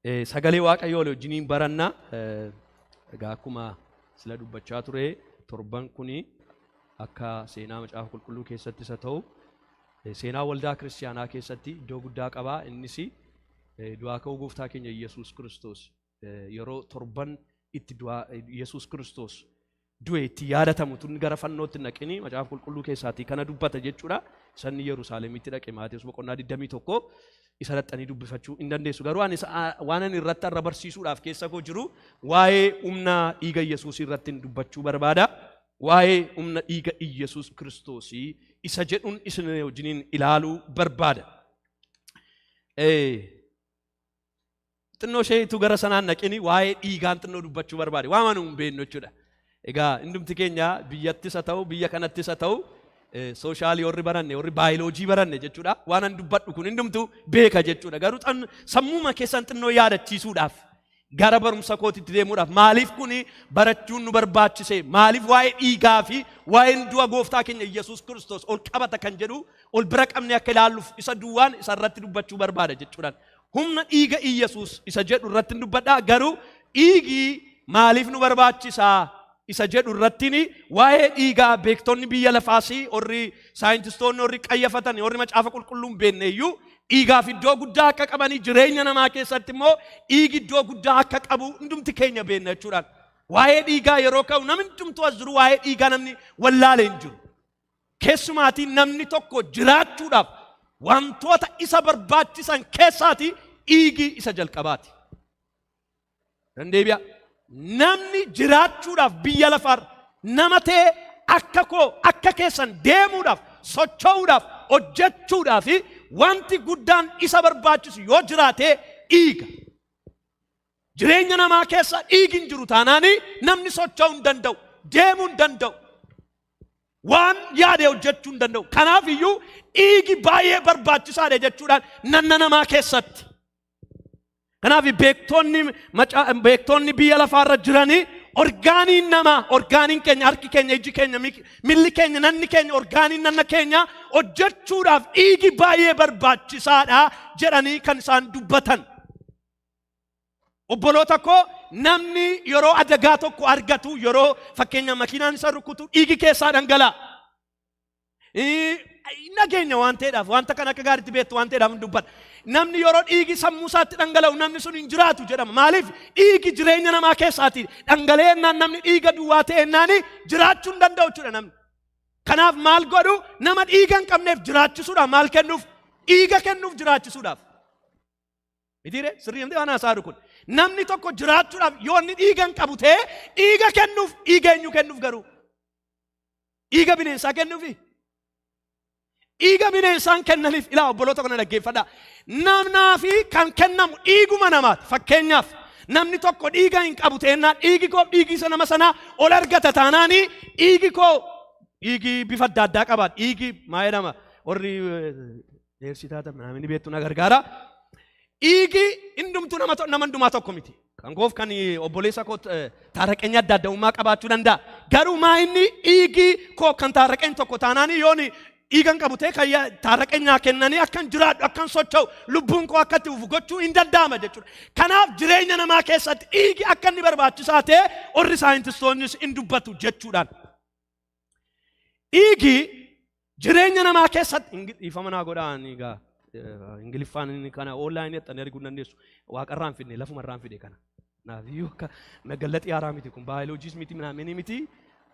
Sagalee Waaqayyoo walii wajjiniin baranna. Egaa akkuma sila dubbachaa ture, torban kuni akka seenaa Macaafa Qulqulluu keessatti isa ta'u, seenaa waldaa kiristiyaanaa keessatti iddoo guddaa qaba. Innis du'aa ka'uu gooftaa keenya Yesuus Kiristoos, yeroo torban itti du'aa Yesuus Kiristoos du'e itti yaadatamu tun gara fannootti hin dhaqini Macaafa Qulqulluu keessaatii kana dubbata jechuudha. Sanni Yerusaalemitti dhaqe, Maatewos boqonnaa 21 isa dhaqxanii dubbifachuu hin dandeessu. Garuu ani waan ani irratti har'a barsiisuudhaaf keessa koo jiru waa'ee humna dhiiga Yesuus irratti dubbachuu barbaada. Waa'ee humna dhiiga Yesuus Kiristoosii isa jedhuun isin wajjiniin ilaaluu barbaada. Xinnoo isheetu gara sanaan naqini, waa'ee dhiigaan xinnoo dubbachuu barbaade. Waan nu hin beeknu jechuudha. Egaa hundumti keenya biyyattis haa ta'u, biyya kanattis haa ta'u, social warri baranne, warri baayoloojii baranne jechuudha. Waan an dubbadhu kun hundumtu beeka jechuudha. Garuu sammuuma keessan xinnoo yaadachiisuudhaaf, gara barumsa kootitti deemuudhaaf, maaliif kuni barachuun nu barbaachise, maaliif waa'ee dhiigaa fi waa'een du'a gooftaa keenya Yesuus Kiristoos ol qabata kan jedhu ol bira qabne akka ilaalluuf, isa duwwaan isa irratti dubbachuu barbaada jechuudhaan. Humna dhiiga Iyyasuus isa jedhu irratti dubbadhaa. Garuu dhiigi maaliif nu barbaachisaa isa jedhu irrattiin, waa'ee dhiigaa beektonni biyya lafaas, warri saayintistoonni, warri qayyafatan, warri Macaafa Qulqulluu hin beekne iyyuu dhiigaaf iddoo guddaa akka qabanii, jireenya namaa keessatti immoo dhiigi iddoo guddaa akka qabu hundumti keenya beekna jechuudhaan. Waa'ee dhiigaa yeroo ka'u, namni hundumtuu as jiru waa'ee dhiigaa namni wallaale hin jiru. Keessumaatii namni tokko jiraachuudhaaf wantoota isa barbaachisan keessaati dhiigi isa jalqabaati. Dandeebi'a. Namni jiraachuudhaaf biyya lafaarra nama ta'e akka koo akka keessan deemuudhaaf, socho'uudhaaf, hojjechuudhaaf wanti guddaan isa barbaachisu yoo jiraate dhiiga. Jireenya namaa keessa dhiigi hin jiru taanaani namni socho'uu hin danda'u, deemuu hin danda'u, waan yaade hojjechuu hin danda'u. Kanaaf iyyuu dhiigi baay'ee barbaachisaadha jechuudhaan nanna namaa keessatti. Kanaaf beektonni biyya lafaarra jiranii orgaaniin namaa, orgaaniin keenya, harki keenya, iji keenya, milli keenya, nanni keenya, orgaaniin nanna keenya hojjechuudhaaf dhiigi baay'ee barbaachisaadha jedhanii kan isaan dubbatan. Obboloota koo, namni yeroo adagaa tokko argatu, yeroo fakkeenya makiinaan isa rukutu, dhiigi keessaa dhangala'a. Nageenya waan ta'eedhaaf, wanta kana akka gaariitti beektu waan ta'eedhaaf hin dubbadha. Namni yeroo dhiigi sammuu isaatti dhangala'u namni sun hin jiraatu jedhama. Maaliif? Dhiigi jireenya namaa keessaati dhangala'eennaan, namni dhiiga duwwaa ta'eennaani jiraachuu hin danda'u jechuudha namni. Kanaaf maal godhu? Nama dhiiga hin qabneef jiraachisuudhaaf maal kennuuf? Dhiiga kennuuf jiraachisuudhaaf. Mitiire sirrii namni waan haasa'u kun. Namni tokko jiraachuudhaaf yoo inni dhiiga hin qabu ta'e dhiiga kennuuf. Dhiiga eenyu kennuuf garuu? Dhiiga bineensaa kennuufi? Dhiiga bineensaan kennaniif. Ilaa, obboloota kana dhaggeeffadhaa. Namnaa fi kan kennamu dhiiguma namaati. Fakkeenyaaf, namni tokko dhiiga hin qabu ta'ennaan, dhiigi koo dhiigi isa nama sanaa ol argata taanaani, dhiigi koo dhiigi bifa adda addaa qaba. Dhiigi maa jedhama? Warri neersii taatan namni beektu na gargaara. Dhiigi hundumtuu nama hundumaa tokko miti. Kan koof kan obboleessa koo taaraqeenya adda addummaa qabaachuu danda'a. Garuu maa inni dhiigi koo kan taaraqeen tokko taanaan, yoon dhiiga hin qabu ta'e, kan taaraqeenyaa kennanii akkan jiraadhu, akkan socho'u, lubbuun koo akka itti fufu gochuu hin danda'ama jechuudha. Kanaaf jireenya namaa keessatti dhiigi akka inni barbaachisaa ta'e warri saayintistoonnis hin dubbatu jechuudhaan. Dhiigi jireenya namaa keessatti dhiifama naa godhaa, egaa Ingiliffaan inni kana online xaxxanii arguu hin dandeessu. Waaqarraan fidne, lafumarraan fide kana. Naafiyyuu akka magallaxii haaraa miti kun, baayoloojiis miti, minaamini miti.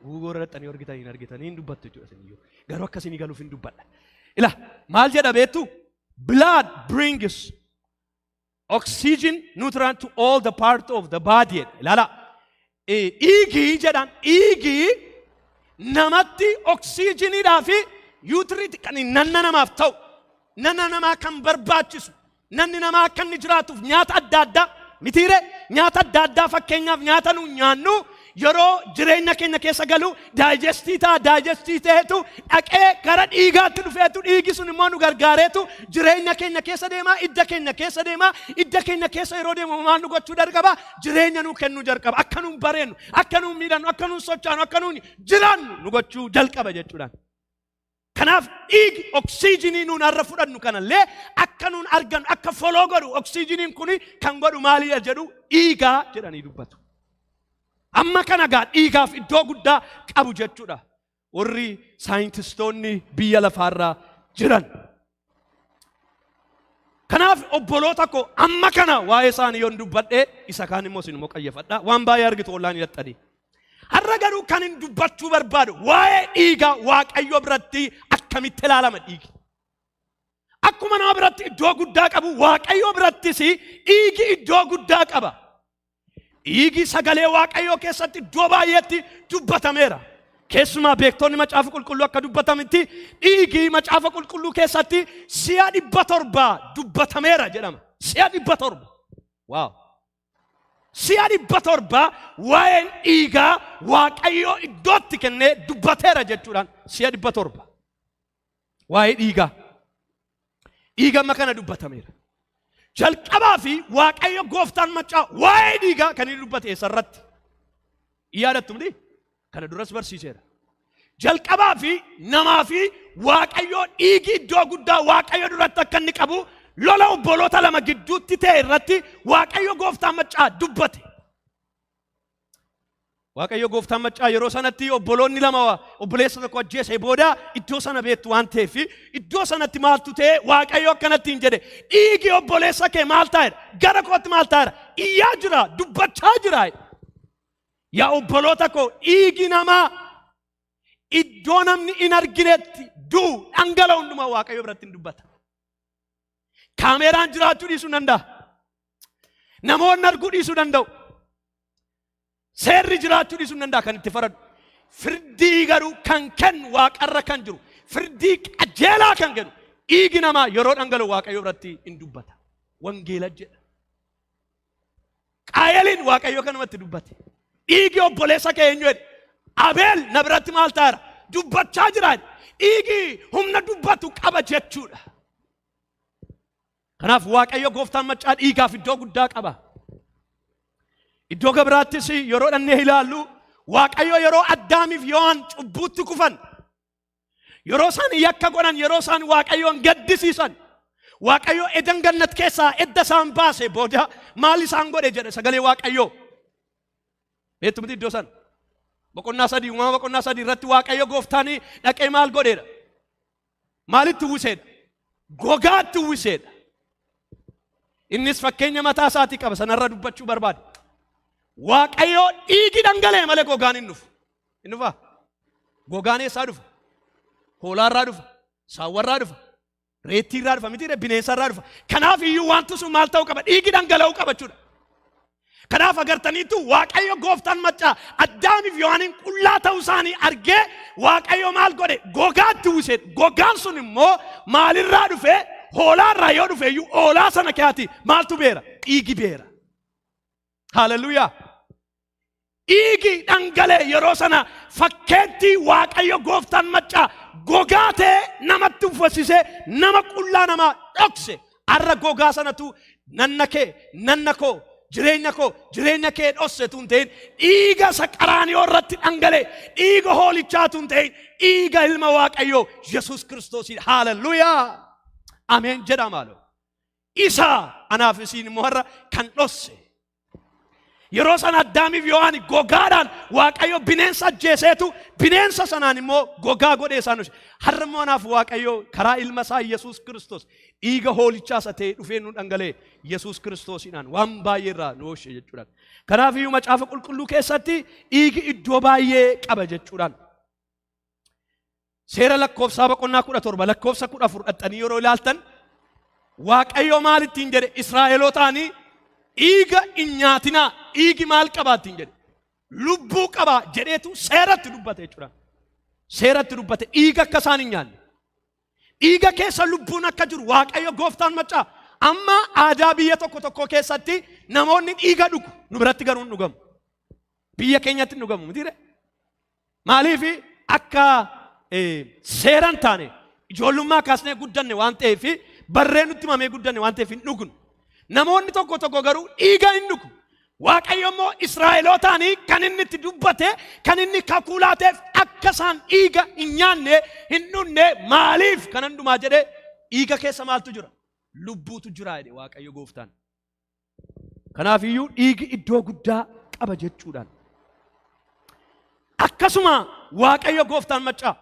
Guugoo irra xaxxanii argitanii hin argitanii hin dubbattu jechuudha isiniyyuu. Garuu akka isinii galuuf hin dubbadha. Ila, maal jedha beektu? "Blood brings oxygen, nutrient to all the part of the body" jedha. Ilaala. Dhiigii jedhaan, dhiigii namatti oksiijiniidhaa fi nutrient kan nanna namaaf ta'u, nanna namaa kan barbaachisu, nanni namaa akka inni jiraatuuf nyaata adda addaa mitiire? Nyaata adda addaa, fakkeenyaaf nyaata nu nyaannu yeroo jireenya keenya keessa galu digest ta'a. Digest ta'eetu dhaqee gara dhiigaatti dhufeetu, dhiigi sun immoo nu gargaareetu jireenya keenya keessa deema, idda keenya keessa deema. Idda keenya keessa yeroo deemu maal nu gochuu jalqaba? Jireenya nu kennuu jalqaba. Akka nuun bareennu, akka nuun miidhannu, akka nuun sochaanu, akka nuun jiraannu nu gochuu jalqaba jechuudhaan. Kanaaf dhiigi oksiijinii nuun har'a fudhannu kanallee akka nuun argannu, akka foloo godhu, oksiijiniin kun kan godhu maalidha jedhu, dhiigaa jedhanii dubbatu. Amma kana gaa dhiigaaf iddoo guddaa qabu jechuudha warri saayintistoonni biyya lafaarraa jiran. Kanaaf obboloota koo, amma kana waa'ee isaanii yoon dubbadhe, isa kaan immoo isin immoo qayyafadha. Waan baay'ee argitu ollaan hidhattanii. Har'a garuu kan hin dubbachuu barbaadu waa'ee dhiigaa, Waaqayyo biratti akkamitti ilaalama dhiigi. Akkuma nama biratti iddoo guddaa qabu, Waaqayyo birattis dhiigi iddoo guddaa qaba. Dhiigi sagalee Waaqayyoo keessatti iddoo baay'eetti dubbatameera. Keessumaa beektonni Macaafa Qulqulluu akka dubbatamitti dhiigi Macaafa Qulqulluu keessatti si'a 700 dubbatameera jedhama. Si'a 700. Wow. Si'a 700 waa'een dhiigaa Waaqayyoo iddootti kennee dubbateera jechuudhaan, si'a 700. Waa'ee dhiigaa. Dhiiga amma kana dubbatameera. Jalqabaa fi Waaqayyo gooftaan maccaa waa'ee dhiigaa kan inni dubbate eessarratti? Yaadattu miti? Kana duras barsiiseera. Jalqabaa fi namaa fi Waaqayyo dhiigi iddoo guddaa Waaqayyo duratti akka inni qabu lola obboloota lama gidduutti ta'e irratti Waaqayyo gooftaan maccaa dubbate. Waaqayyo gooftaan maccaa yeroo sanatti obboloonni lama obboleessa tokko ajjeese booda, iddoo sana beektu waan ta'eef, iddoo sanatti maaltu ta'e? Waaqayyo akkanatti hin jedhe, "Dhiigi obboleessa kee maal ta'eera? Gara kootti maal ta'eera? Iyyaa jira, dubbachaa jira." Yaa obboloota koo, dhiigi namaa iddoo namni hin arginetti du'u, dhangala'u hundumaa Waaqayyo biratti hin dubbata. Kaameeraan jiraachuu dhiisuu danda'a. Namoonni arguu dhiisuu danda'u. Seerri jiraachuu dhiisuu danda'a kan itti faradu. Firdii garuu kan kennu waaqarra kan jiru, firdii qajeelaa kan kennu, dhiigi namaa yeroo dhangala'u Waaqayyo biratti hin dubbata. Wangeela jedha. Qaayeliin Waaqayyo kanumatti dubbate. "Dhiigi obboleessa kee eenyu?" jedhe. "Abeel na biratti maal ta'eera? Dubbachaa jira." Dhiigi humna dubbatu qaba jechuudha. Kanaaf Waaqayyo gooftaan maccaa dhiigaaf iddoo guddaa qaba. Iddoo gabiraattis yeroo dhannee ilaallu, Waaqayyo yeroo Addaamiif Yohaan cubbuutti kufan, yeroo isaan yakka godhan, yeroo isaan Waaqayyoon gaddisiisan, Waaqayyo Edan gannat keessaa edda isaan baase booda maal isaan godhe jedhe sagalee Waaqayyoo? Beektu miti iddoo sana? Boqonnaa 3, Uumama boqonnaa 3 irratti Waaqayyo gooftaan dhaqee maal godheedha? Maalitti uwwiseedha? Gogaatti uwwiseedha. Innis fakkeenya mataa isaatii qaba, sanarra dubbachuu barbaade. Waaqayyo dhiigi dhangala'e malee gogaan hin dhufu. Hin dhufaa? Gogaan eessaa dhufa? Hoolaarraa dhufa? Saawwarraa dhufa? Reettiirraa dhufa miti? Bineensarraa dhufa. Kanaaf iyyuu wanti sun maal ta'uu qaba? Dhiigi dhangala'uu qaba jechuudha. Kanaaf agartaniitu, Waaqayyo gooftaan maccaa Addaamiif Yohaaniin qullaa ta'uu isaanii argee Waaqayyo maal godhe? Gogaatti uwwise. Gogaan sun immoo maalirraa dhufe? Hoolaarraa yoo dhufe iyyuu, hoolaa sana keeyaati maaltu beera? Dhiigi beera. Haaleluyyaa. Dhiigi dhangala'e yeroo sana fakkeetti Waaqayyo gooftaan maccaa gogaa ta'e namatti uffisisee nama qullaa namaa dhokse. Har'a gogaa sanatu nanna kee, nanna koo, jireenya koo, jireenya kee dhosse tun ta'in, dhiiga isa Qaraaniyoo irratti dhangala'e, dhiiga hoolichaa tun ta'in, dhiiga ilma Waaqayyoo Yesuus Kiristoosiidha. Haaleluyyaa. Ameen jedha maaloo. Isa anaaf isiin immoo har'a kan dhosse. Yeroo sana Addaamiif Yohaani gogaadhaan, Waaqayyo bineensa ajjeeseetu bineensa sanaan immoo gogaa godhee isaan hojjete. Har'a immoo anaaf Waaqayyo karaa ilma isaa Yesuus Kiristoos, dhiiga hoolichaa isa ta'e dhufee nu dhangala'e Yesuus Kiristoosiidhaan waan baay'ee irraa nu oolche jechuudhaan. Kanaaf iyyuu Macaafa Qulqulluu keessatti dhiigi iddoo baay'ee qaba jechuudhaan. Seera Lakkoofsaa boqonnaa 17 lakkoofsa 14 dhaxxanii yeroo ilaaltan, Waaqayyo maal ittiin jedhe Israa'elootaanii? "Dhiiga hin nyaatinaa, dhiigi maal qabaa?" ittiin jedhe. "Lubbuu qabaa" jedheetu seeratti dubbate jechuudha. Seeratti dubbate dhiiga akka isaan hin nyaanne. Dhiiga keessa lubbuun akka jiru Waaqayyo gooftaan maccaa. Amma aadaa biyya tokko tokko keessatti namoonni dhiiga dhugu, nu biratti garuu hin dhugamu. Biyya keenyatti hin dhugamu mitiire? Maaliif? Akka seeran taane ijoollummaa kaasnee guddanne waan ta'eef, barree nutti himamee guddanne waan ta'eef hin dhugnu. Namoonni tokko tokko garuu dhiiga hin dhugu. Waaqayyo immoo Israa'elootaan kan inni itti dubbate, kan inni kakuu laateef, akka isaan dhiiga hin nyaanne, hin dhugne. Maaliif kan hundumaa jedhe? Dhiiga keessa maaltu jira? Lubbuutu jira jedhe Waaqayyo gooftaan. Kanaaf iyyuu dhiigi iddoo guddaa qaba jechuudhaan. Akkasuma Waaqayyo gooftaan maccaa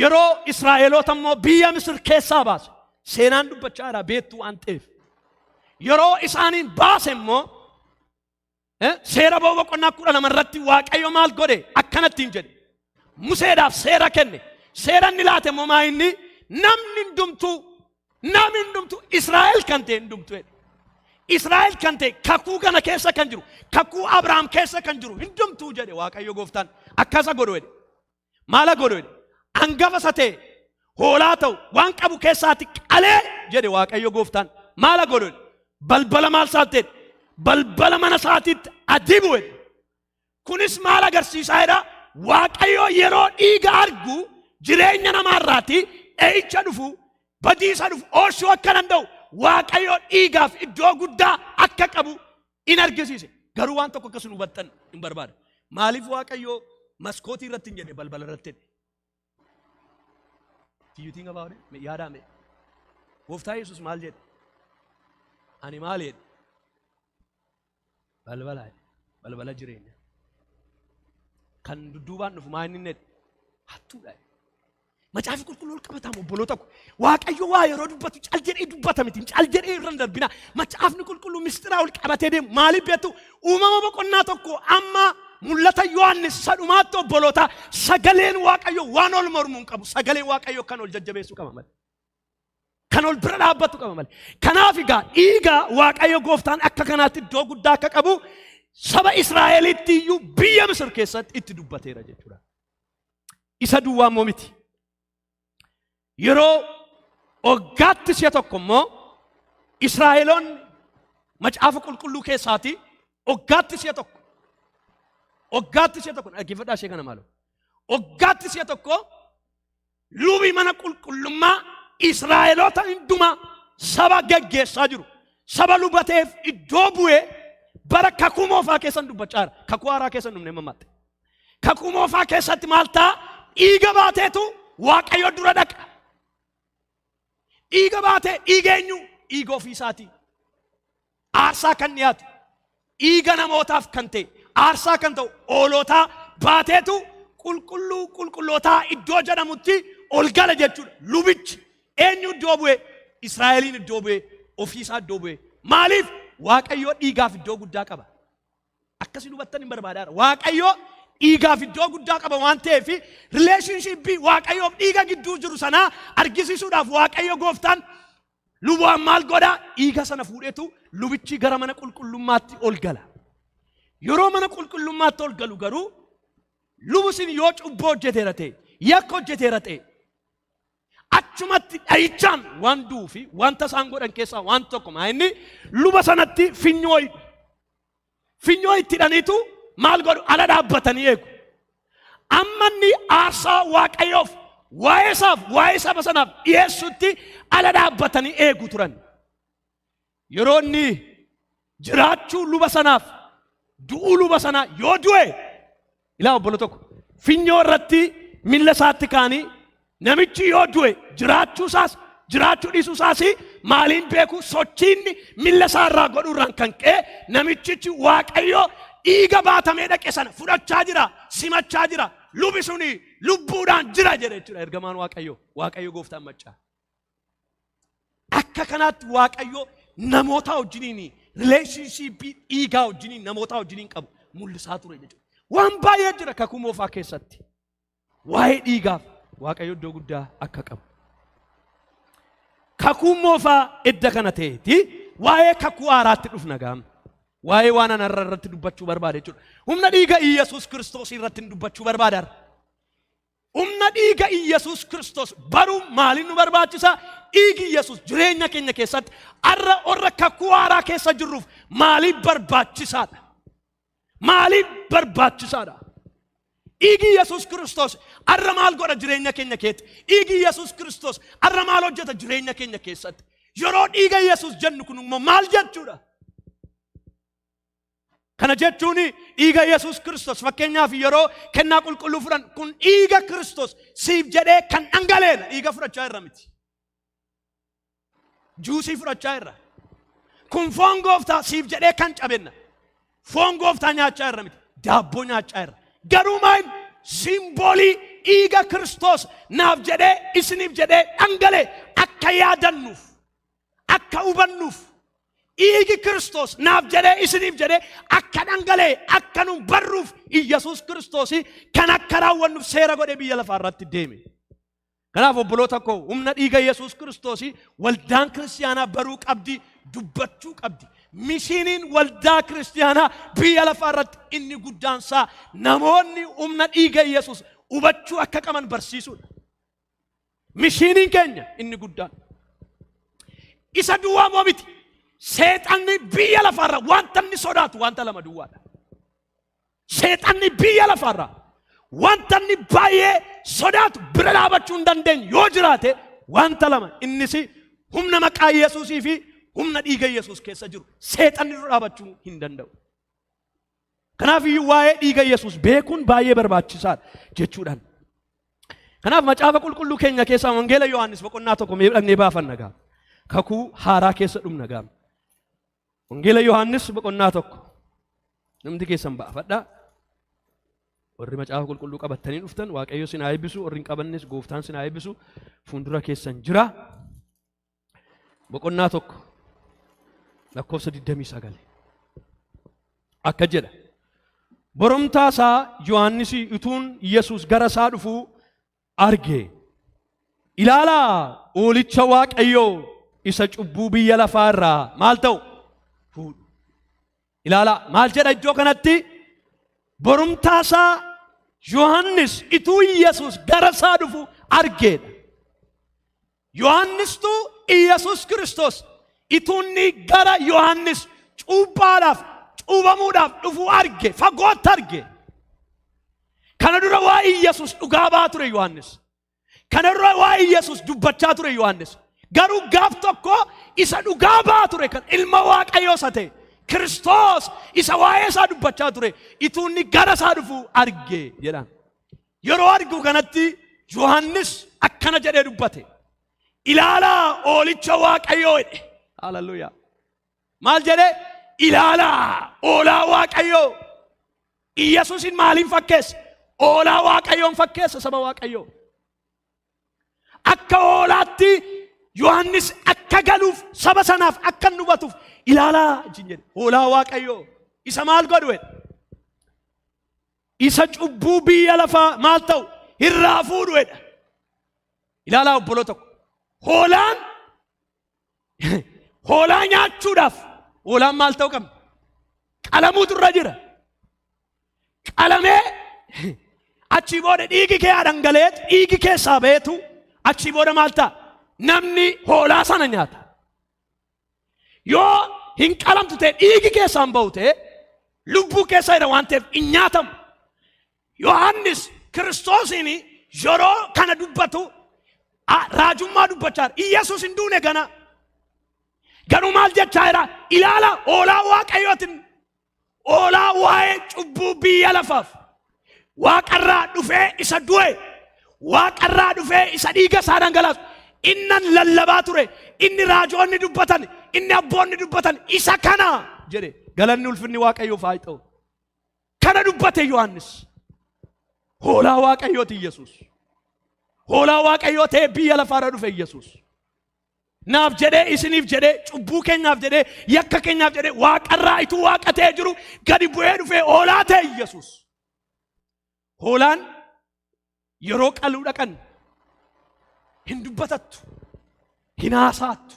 yeroo Israa'eloota immoo biyya Misir keessaa baase, seenaan dubbachaa jira beektu waan ta'eef. Yeroo isaaniin baase immoo seera Ba'uu boqonnaa 12 irratti Waaqayyo maal godhe? Akkanattiin jedhe. Museedhaaf seera kenne. Seera inni laate immoo maa inni? Namni hundumtuu Israa'el kan ta'e hundumtuu jedhe. Israa'el kan ta'e, kakuu kana keessa kan jiru, kakuu Abrahaam keessa kan jiru hundumtuu jedhe Waaqayyo gooftaan. Akkasa godhu jedhe. Maala godhu jedhe? Hangafa isa ta'e, hoolaa ta'u, waan qabu keessaati qalee jedhe Waaqayyo gooftaan. Maala godhu jedhe? Balbala maal isaatti jedhe? Balbala mana isaatiitti adibu jedhe. Kunis maal agarsiisaa jedha? Waaqayyo yeroo dhiiga argu jireenya namaarraati dha'icha dhufu, badiisa dhufu oolchuu akka danda'u, Waaqayyo dhiigaaf iddoo guddaa akka qabu in argisiise. Garuu waan tokko akkasuma hubattan hin barbaada. Maaliif Waaqayyo maskootii irratti hin jedhe, balbala irratti jedhe? Do you think about it? Yaadaa mee. Gooftaa Yesuus maal jedhe? Ani maal jedhe? Balbala jedhe. Balbala jireenya. Kan dudduubaan dhufu maa inni jedhe? Hattuudha jedhe. Macaafi qulqulluu ol qabatamu, obboloota ko. Waaqayyo waa yeroo dubbatu cal jedhee dubbata miti. Cal jedhee irra hin darbina. Macaafni qulqulluu mistiraa ol qabatee deemu. Maaliif beektu? Uumama boqonnaa 1 amma Mul'ata Yohaannis isa dhumaatti, obboloota, sagaleen Waaqayyo waan ol mormuu hin qabu. Sagaleen Waaqayyo kan ol jajjabeessuu qaba malee. Kan ol bira dhaabbatu qaba malee. Kanaaf egaa dhiiga Waaqayyo gooftaan akka kanaatti iddoo guddaa akka qabu saba Israa'elitti iyyuu biyya Misir keessatti itti dubbateera jechuudha. Isa duwwaa immoo miti. Yeroo waggaatti si'a tokko immoo Israa'eloonni macaafa qulqulluu keessaati waggaatti si'a tokko, waggaatti si'a tokko, dhaggeeffadhaa ishee kana maaloo, waggaatti si'a tokko lubi mana qulqullummaa Israa'eloota hundumaa saba geggeessaa jiru, saba lubateef iddoo bu'ee, bara kakuu moofaa keessan dubbachaa jira, kakuu haaraa keessan dhumne mammatte. Kakuu moofaa keessatti maal ta'a? Dhiiga baateetu Waaqayyo dura dhaqa. Dhiiga baatee, dhiiga eenyu? Dhiiga ofii isaatii. Aarsaa kan dhiyaatu, dhiiga namootaaf kan ta'e, aarsaa kan ta'u hoolotaa baateetu qulqulluu qulqullootaa iddoo jedhamutti ol gala jechuudha. Lubichi eenyu iddoo bu'e? Israa'eliin iddoo bu'e, ofiisaa iddoo bu'e. Maaliif? Waaqayyo dhiigaaf iddoo guddaa qaba. Akkasii hubattan hin barbaadaadha. Waaqayyo dhiigaaf iddoo guddaa qaba waan ta'eef, relationship Waaqayyoof dhiiga gidduu jiru sanaa argisiisuudhaaf Waaqayyo gooftaan lubaan maal godhaa? Dhiiga sana fuudheetu lubichi gara mana qulqullummaatti ol gala. Yeroo mana qulqullummaatti ol galu garuu lubu sin yoo cubbuu hojjeteera ta'e, yakka hojjeteera ta'e, achumatti dhayichaan waan du'uu fi wanta isaan godhan keessaa waan tokko maa inni? Luba sanatti finyoo hidhu. Finyoo itti hidhaniitu maal godhu? Ala dhaabbatanii eegu. Amma inni aarsaa Waaqayyoof, waa'ee isaaf, waa'ee saba sanaaf dhiyeessutti ala dhaabbatanii eegu turan. Yeroo inni jiraachuu luba sanaaf, du'uu luba sanaa, yoo du'e, ilaa obbolo tokko, finyoo irratti miilla isaatti kaanii namichi yoo du'e jiraachuu isaas jiraachuu dhiisuu isaas maaliin beeku? Sochiinni miilla isaa irraa godhuu irraan kan ka'e namichichi Waaqayyo dhiiga baatamee dhaqe sana fudhachaa jira, simachaa jira, lubi suni lubbuudhaan jira jedhe jechuudha ergamaan Waaqayyo, Waaqayyo gooftaan maccaa. Akka kanaatti Waaqayyo namoota wajjiniin relationship dhiigaa wajjiniin namoota wajjiniin qabu mul'isaa ture jechuudha. Waan baay'ee jira kakuu moofaa keessatti. Waa'ee dhiigaaf Waaqayyo iddoo guddaa akka qabu. Kakuu moofaa edda kana ta'eeti waa'ee kakuu haaraatti dhufna gaama. Waa'ee waan ana irratti dubbachuu barbaade jechuudha. Humna dhiiga Iyyasuus Kiristoos irratti dubbachuu barbaada. Humna dhiiga Iyyasuus Kiristoos baruun maaliin nu barbaachisa? Dhiigi Iyyasuus jireenya keenya keessatti har'a warra kakuu haaraa keessa jirruuf maaliif barbaachisaadha? Maaliif barbaachisaadha? Dhiigi Yesuus Kiristoos har'a maal godha jireenya keenya keessatti? Dhiigi Yesuus Kiristoos har'a maal hojjeta jireenya keenya keessatti? Yeroo dhiiga Yesuus jennu kun immoo maal jechuudha? Kana jechuun dhiiga Yesuus Kiristoos fakkeenyaaf yeroo kennaa qulqulluu fudhan kun dhiiga Kiristoos siif jedhee kan dhangala'eedha. Dhiiga fudhachaa irra miti. Juusii fudhachaa irra. Kun foon gooftaa siif jedhee kan cabenna. Foon gooftaa nyaachaa irra miti. Daabboo nyaachaa irra. Garuu maal simboolii dhiiga Kiristoos naaf jedhee isiniif jedhee dhangala'e akka yaadannuuf, akka hubannuuf, dhiigi Kiristoos naaf jedhee isiniif jedhee akka dhangala'e akka nu barruuf Iyyasuus Kiristoos kan akka raawwannuuf seera godhee biyya lafaa irratti deeme. Kanaaf obboloota koo, humna dhiiga Yesuus Kiristoos waldaan kiristiyaanaa baruu qabdi, dubbachuu qabdi. Misiiniin waldaa kiristiyaanaa biyya lafaa irratti inni guddaan isaa namoonni humna dhiiga Yesuus hubachuu akka qaban barsiisuudha. Misiiniin keenya inni guddaan. Isa duwwaa moo miti. Seexanni biyya lafaarra wanta inni sodaatu wanta lama duwwaadha. Seexanni biyya lafaarra wanta inni baay'ee sodaatu, bira dhaabachuu hin dandeenye yoo jiraate wanta lama, innis humna maqaa Yesuusii fi humna dhiiga Yesuus keessa jiru seexanni dura dhaabachuu hin danda'u. Kanaaf iyyuu waa'ee dhiiga Yesuus beekuun baay'ee barbaachisaadha jechuudhaan. Kanaaf macaafa qulqulluu keenya keessaa Wangeela Yohaannis boqonnaa 1 mee dhaqnee baafanna gaa. Kakuu haaraa keessa dhumna gaa. Wangeela Yohaannis boqonnaa 1. Namni keessan baafadhaa. Warri macaafa qulqulluu qabattanii dhuftan Waaqayyo sin haa eebbisu, warri hin qabannes gooftaan sin haa eebbisu. Fuuldura keessan jira. Boqonnaa 1 lakkoofsa 29. Akka jedha. Boromtaa isaa Yohaannis utuun Yesuus gara isaa dhufuu arge. Ilaalaa, hoolicha Waaqayyoo isa cubbuu biyya lafaa irraa maal ta'u? Fuudhu. Ilaalaa, maal jedha iddoo kanatti? Borumtaa isaa Yohaannis ituu Yesuus gara isaa dhufu argeedha. Yohaannistu Iyyasuus Kiristoos ituu inni gara Yohaannis cuuphaadhaaf cuubamuudhaaf dhufu arge, fagootti arge. Kana dura waa'ee Iyyasuus dhugaa ba'aa ture Yohaannis. Kana dura waa'ee Iyyasuus dubbachaa ture Yohaannis. Garuu gaaf tokko isa dhugaa ba'aa ture kan ilma Waaqayyoo isa ta'e Kiristoos isa waa'ee isaa dubbachaa ture ituu inni gara isaa dhufu arge jedhaan. Yeroo argu kanatti Yohaannis akkana jedhee dubbate. Ilaalaa, hoolicha Waaqayyoo jedhe. Hallelujaa. Maal jedhee? Ilaalaa, hoolaa Waaqayyoo. Iyyasuusin maaliin fakkeessa? Hoolaa Waaqayyoon fakkeessa saba Waaqayyoo. Akka hoolaatti Yohaannis akka galuuf, saba sanaaf akka inni hubatuuf, ilaalaa ittiin jedhe. Hoolaa Waaqayyoo. Isa maal godhu jedhe? Isa cubbuu biyya lafaa maal ta'u? Irraa fuudhu jedha. Ilaalaa obboloo tokko. Hoolaan hoolaa nyaachuudhaaf hoolaan maal ta'uu qabna? Qalamuutu irra jira. Qalamee achii booda dhiigi kee dhangala'ee, dhiigi keessaa ba'eetu achii booda maal ta'a? Namni hoolaa sana nyaata. Yoo hin qalamtu ta'e, dhiigi keessaa hin ba'u ta'e, lubbuu keessa jira waan ta'eef hin nyaatamu. Yohaannis Kiristoosiin yeroo kana dubbatu raajummaa dubbachaa jira. Iyyasuus hin duune gana. Garuu maal jechaa jira? Ilaala, hoolaa Waaqayyootiin, hoolaa waa'ee cubbuu biyya lafaaf waaqarraa dhufee isa du'e, waaqarraa dhufee isa dhiiga isaa dhangalaasu, innan lallabaa ture, inni raajoonni dubbatan, inni abboonni dubbatan isa kana jedhe. Galanni ulfinni Waaqayyoof haa ta'u. Kana dubbate Yohaannis. Hoolaa Waaqayyooti Yesuus. Hoolaa Waaqayyoo ta'ee biyya lafaarra dhufe Yesuus. Naaf jedhee, isiniif jedhee, cubbuu keenyaaf jedhee, yakka keenyaaf jedhee, waaqarraa ituu waaqa ta'ee jiru gadi bu'ee dhufee hoolaa ta'e Yesuus. Hoolaan yeroo qaluu dhaqan hin dubbatattu, hin haasaattu,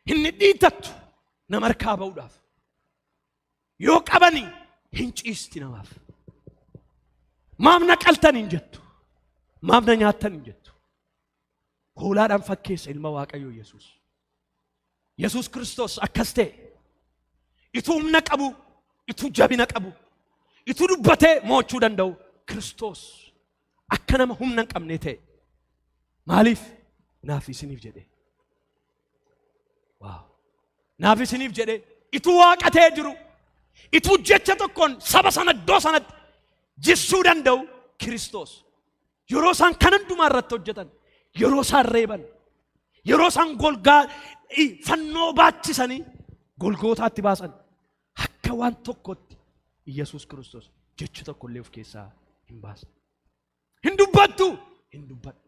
hin dhidhiitattu nama harkaa ba'uudhaaf. Yoo qabanii hin ciisti namaaf. Maaf na qaltan hin jettu. Maaf na nyaattan hin jettu. Hoolaadhaan fakkeessa ilma Waaqayyoo Yesuus. Yesuus Kiristoos akkas ta'e. Ituu humna qabu, ituu jabina qabu, ituu dubbatee mo'achuu danda'u Kiristoos akka nama humna hin qabnee ta'e. Maaliif? Naaf isiniif jedhee. Waaw. Naaf isiniif jedhee ituu waaqa ta'ee jiru. Ituu jecha tokkoon saba sana iddoo sanatti jissuu danda'u Kiristoos. Yeroo isaan kan hundumaa irratti hojjetan, yeroo isaan reeban, yeroo isaan golgaa fannoo baachisanii golgootaatti baasan akka waan tokkotti Iyyasuus Kiristoos jecha tokko illee of keessaa hin baasne. Hin dubbattu? Hin dubbadhu.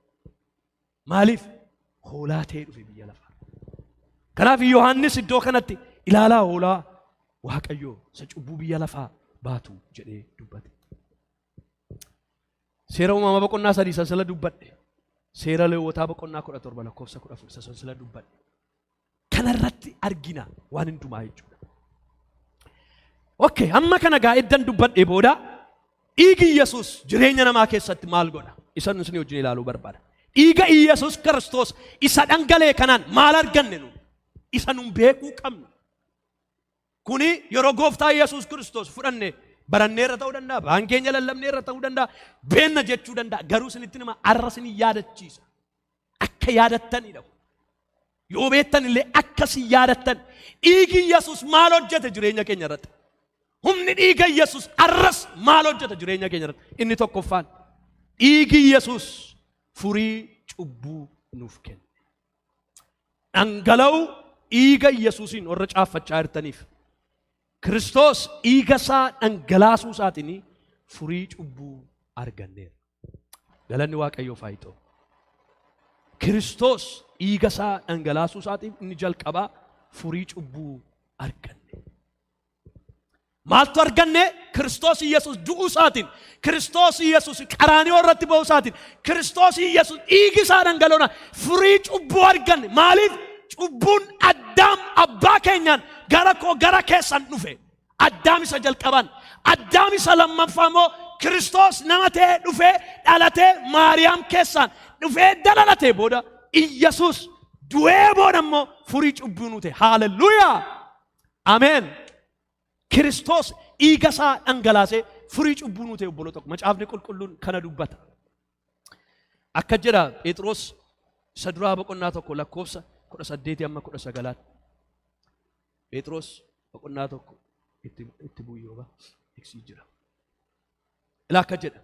Maaliif? Hoolaa ta'ee dhufe biyya lafaa. Kanaaf Yohaannis iddoo kanatti ilaalaa hoolaa Waaqayyoo isa cubbuu biyya lafaa baatu jedhee dubbate. Seera uumamaa boqonnaa 3 isa sila dubbadhe. Seera Leewwotaa boqonnaa 17 lakkoofsa 14 isa sila dubbadhe. Kanarratti argina waan hundumaa jechuudha. Okay, amma kana gaa eddan dubbadhee booda dhiigi Yesuus jireenya namaa keessatti maal godha? Isa isin wajjin ilaaluu barbaada. Dhiiga Yesuus Kiristoos isa dhangalee kanaan maal arganne nu? Isa nun beekuu qabnu. Kuni yeroo gooftaa Yesuus Kiristoos fudhanne baranneerra ta'uu danda'a, baan keenya lallabneerra ta'uu danda'a, beenna jechuu danda'a. Garuu isinitti nima arra isin yaadachiisa. Akka yaadattanidha. Yoo beektan illee akka isin yaadattan dhiigi Yesuus maal hojjete jireenya keenya irratti? Humni dhiiga Yesuus arras maal hojjeta jireenya keenya irratti? Inni tokkoffaan dhiigi Yesuus furii cubbuu nuuf kenne. Dhangala'uu dhiiga Yesuusiin warra caaffachaa jirtaniif Kiristoos dhiiga isaa dhangalaasuu isaatiin furii cubbuu arganneera. Galanni Waaqayyoof haa ta'u. Kiristoos dhiiga isaa dhangalaasuu isaatiin inni jalqabaa furii cubbuu arganne. Maaltu arganne? Kiristoos Yesuus du'uu isaatiin, Kiristoos Yesuus qaraaniyoo irratti ba'uu isaatiin, Kiristoos Yesuus dhiigi isaa dhangala'uudhaan furii cubbuu arganne. Maaliif? Cubbuun Addaam abbaa keenyaan gara koo gara keessan dhufe. Addaam isa jalqaban. Addaam isa lammaffaa immoo Kiristoos nama ta'ee dhufee dhalatee Maariyaam keessaan dhufee dalalatee booda Iyyasuus du'ee booda immoo furii cubbuu nu ta'e. Haalelluuyaa! Ameen. Kiristoos dhiiga isaa dhangalaasee furii cubbuu nuu ta'e obboloota ko. Macaafni qulqulluun kana dubbata. Akka jedha Phexros isa duraa boqonnaa 1 lakkoofsa 18 amma 19tti. Phexros boqonnaa 1 itti bu'ii iksii jira. Ilaa akka jedha.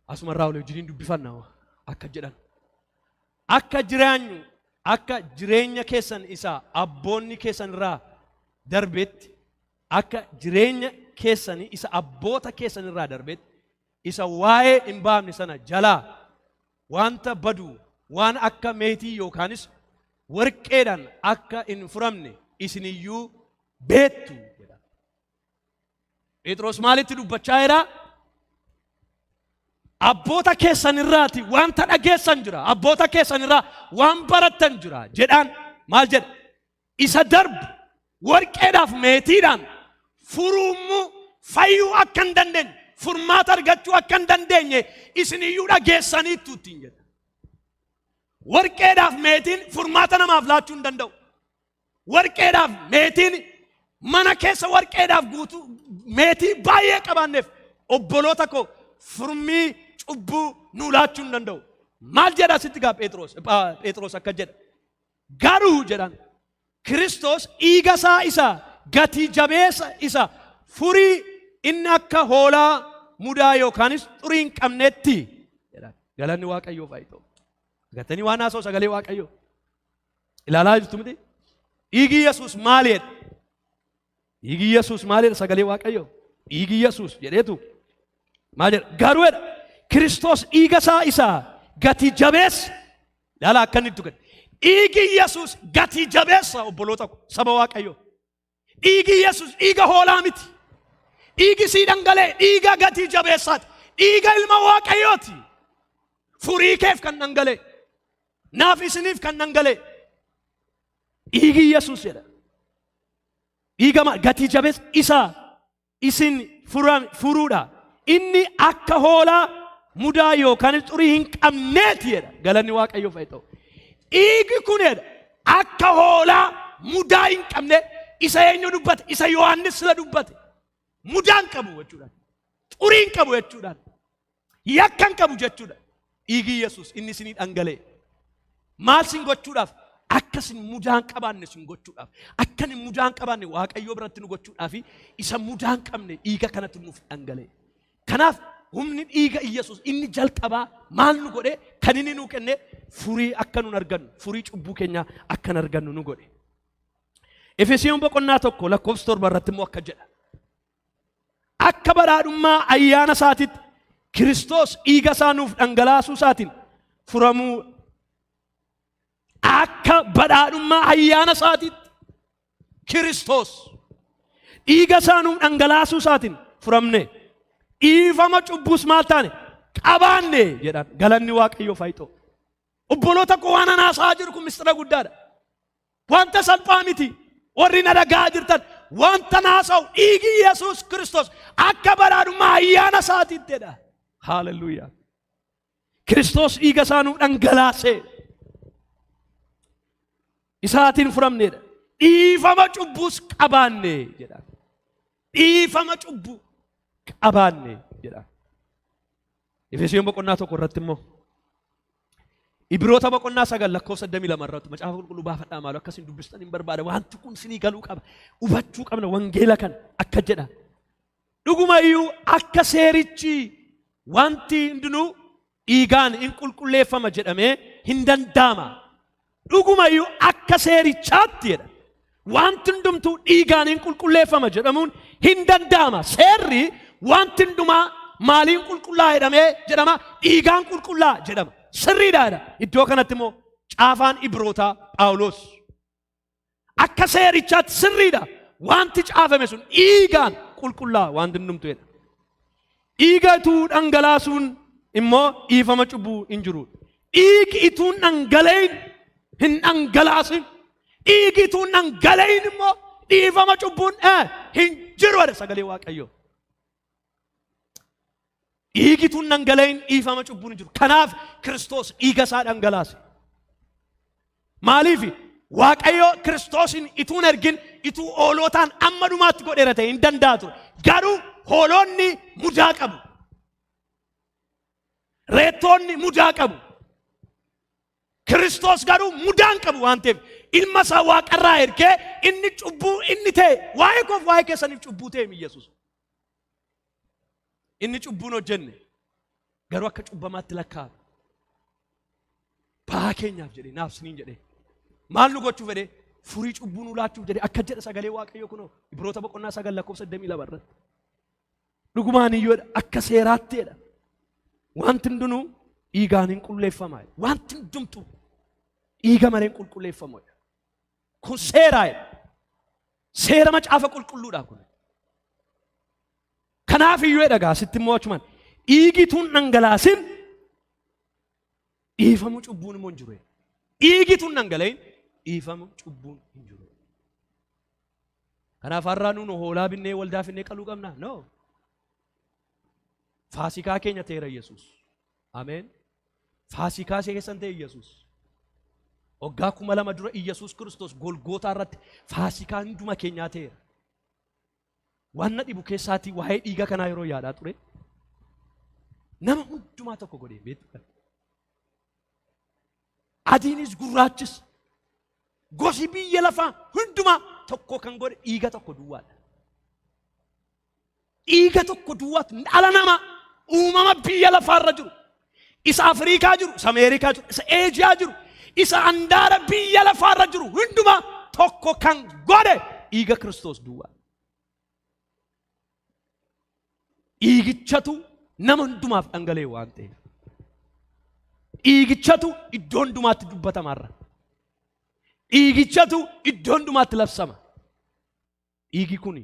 Asuma irraa olii wajjiniin dubbifanna akka jedhan. Akka jiraanyu akka jireenya keessan isa abboonni keessan irraa darbetti akka jireenya keessanii isa abboota keessan irraa darbetti isa waa'ee hin baafne sana jalaa wanta badu waan akka meetii yookaanis warqeedhaan akka hin furamne isiniyyuu beektu jedha. Phexros maalitti dubbachaa jira? Abboota keessan irraati wanta dhageessan jira. Abboota keessan irraa waan barattan jira jedhaan maal jedha? Isa darbu warqeedhaaf meetiidhaan furuumuu fayyuu akka hin dandeenye furmaata argachuu akka hin dandeenye isiniyyuu dhageessaniittu ittiin jedha. Warqeedhaaf meetiin furmaata namaaf laachuu hin danda'u. Warqeedhaaf meetiin mana keessa warqeedhaaf guutuu meetii baay'ee qabaanneef obboloota koo furmii cubbuu nuu laachuu hin danda'u. Maal jedha asitti gaa Phexros Phexros akka jedha. Garuu jedhan Kiristoos dhiiga isaa isa gatii jabeessa isa furii inni akka hoolaa mudaa yookaanis xurii hin qabnetti jedha. Galanni Waaqayyoof haa ta'u. Agartanii waan haasa'u sagalee Waaqayyoo. Ilaalaa jirtu miti? Dhiigi Yesuus maali jedha? Dhiigi Yesuus maali jedha sagalee Waaqayyoo? Dhiigi Yesuus jedheetu maal jedha? Garuu jedha Kiristoos dhiiga isaa isa gatii jabeessa. Ilaalaa akka inni itti gadi. Dhiigi Yesuus gatii jabeessa obboloota ko saba Waaqayyoo. Dhiigi Yesuus dhiiga hoolaa miti. Dhiigi sii dhangala'e dhiiga gatii jabeessaati. Dhiiga ilma Waaqayyooti. Furii keef kan dhangala'e. Naaf isiniif kan dhangala'e. Dhiigi Yesuus jedha. Dhiiga gatii jabeessa isa isin furuudha. Inni akka hoolaa mudaa yookaan xurii hin qabneeti jedha. Galanni Waaqayyoof haa ta'u. Dhiigi kun jedha akka hoolaa mudaa hin qabne isa eenyu dubbate? Isa Yohaannis sila dubbate. Mudaa hin qabu jechuudhaan. Xurii hin qabu jechuudhaan. Yakka hin qabu jechuudha. Dhiigi Yesuus inni isinii dhangala'e. Maal sin gochuudhaaf? Akka isin mudaa hin qabaanne isin gochuudhaaf, akka inni mudaa hin qabaanne Waaqayyoo biratti nu gochuudhaaf isa mudaa hin qabne dhiiga kanatu nuuf dhangala'e. Kanaaf humni dhiiga Iyyasuus inni jalqabaa maal nu godhe? Kan inni nu kenne furii akka nun argannu, furii cubbuu keenyaa akka hin argannu nu godhe. Efesiyoon boqonnaa 1 lakkoofsa 7 irratti immoo akka jedha. Akka badhaadhummaa ayyaana isaatitti Kiristoos dhiiga isaa nuuf dhangalaasuu isaatiin furamuu. Akka badhaadhummaa ayyaana isaatiitti Kiristoos dhiiga isaa nuuf dhangalaasuu isaatiin furamne, dhiifama cubbuus maal taane? Qabaanne jedhan. Galanni Waaqayyoof haa ta'u. Obboloota koo, waan anaa haasa'aa jiru kun mistira guddaadha. Wanta salphaa miti. Warri na dhaga'aa jirtan, wanta naasa'u dhiigi Yesuus Kiristoos akka badhaadhummaa ayyaana isaatiitti jedha. Haaleluyyaa. Kiristoos dhiiga isaa nuuf dhangalaasee isaatiin furamneedha. Dhiifama cubbuus qabaanne jedha. Dhiifama cubbuu qabaanne jedha. Efesiyoon boqonnaa 1 irratti immoo, Ibiroota boqonnaa 9 lakkoofsa 22 irratti, macaafa qulqulluu baafadhaa maaloo, akkasiin dubbistan hin barbaada. Wanti kun sinii galuu qaba. Hubachuu qabna wangeela kana. Akka jedha. Dhuguma iyyuu akka seerichi wanti hundinuu dhiigaan in qulqulleeffama jedhamee hin danda'ama. Dhuguma iyyuu akka seerichaatti jedha. Wanti hundumtuu dhiigaan in qulqulleeffama jedhamuun hin danda'ama. Seerri wanti hundumaa maaliin qulqullaa jedhamee jedhama? Dhiigaan qulqullaa jedhama. Sirriidha jedha. Iddoo kanatti immoo caafaan Ibrootaa Phaawulos. Akka seerichaatti sirriidha. Wanti caafame sun dhiigaan qulqullaa wanti hundumtuu jedha. Dhiiga ituu dhangalaasuun immoo dhiifama cubbuu hin jiru. Dhiigi ituu hin dhangala'in, hin dhangalaasin. Dhiigi ituu hin dhangala'in immoo dhiifama cubbuun hin jiru jedha sagalee Waaqayyoo. Dhiigi ituu hin dhangala'in dhiifama cubbuun hin jiru. Kanaaf Kiristoos dhiiga isaa dhangalaase. Maaliif? Waaqayyo Kiristoosin ituu hin ergin ituu hoolootaan amma dhumaatti godheera ta'e hin danda'a ture. Garuu hoolonni mudaa qabu. Reettoonni mudaa qabu. Kiristoos garuu mudaa hin qabu waan ta'eef ilma isaa waaqarraa ergee inni cubbuu inni ta'e waa'ee koof waa'ee keessaniif cubbuu ta'e Yesuus. Inni cubbuun hojjenne garuu akka cubbamaatti lakkaa'ame. Ba'aa keenyaaf jedhee, naaf siniin jedhee. Maal nu gochuu fedhee? Furii cubbuu nu laachuuf jedhee akka jedha sagalee Waaqayyoo kunoo Ibroota boqonnaa 9 lakkoofsa 22 irratti. Dhugumaan iyyuu akka seeraatti jedha. Wanti hundinuu dhiigaan hin qulleeffama. Wanti hundumtuu dhiiga malee hin qulqulleeffamu. Kun seeraa jedha. Seera macaafa qulqulluudha kun. Kanaaf iyyuu jedha gaa sitti immoo achumaan dhiigi tun dhangalaasin dhiifamu cubbuun immoo hin jiru. Dhiigi tun dhangala'in dhiifamu cubbuun hin jiru. Kanaaf har'aa nuun hoolaa binnee waldaa finnee qaluu qabna? No. Faasikaa keenya ta'eera Yesuus. Ameen. Faasikaa ishee keessan ta'e Yesuus. Waggaa 2000 dura Yesuus Kiristoos Golgootaa irratti faasikaa hunduma keenyaa ta'eera. Waan na dhibu keessaatii waa'ee dhiiga kanaa yeroo yaadaa ture nama hundumaa tokko godhee beektu kana. Adiinis gurraachis gosi biyya lafaa hundumaa tokko kan godhe dhiiga tokko duwwaadha. Dhiiga tokko duwwaatu dhala namaa uumama biyya lafaarra jiru, isa Afriikaa jiru, isa Ameerikaa jiru, isa Eejiyaa jiru, isa andaara biyya lafaarra jiru hundumaa tokko kan godhe dhiiga Kiristoos duwwaa. Dhiigichatu nama hundumaaf dhangala'e waan ta'eef. Dhiigichatu iddoo hundumaatti dubbatama har'a. Dhiigichatu iddoo hundumaatti labsama. Dhiigi kun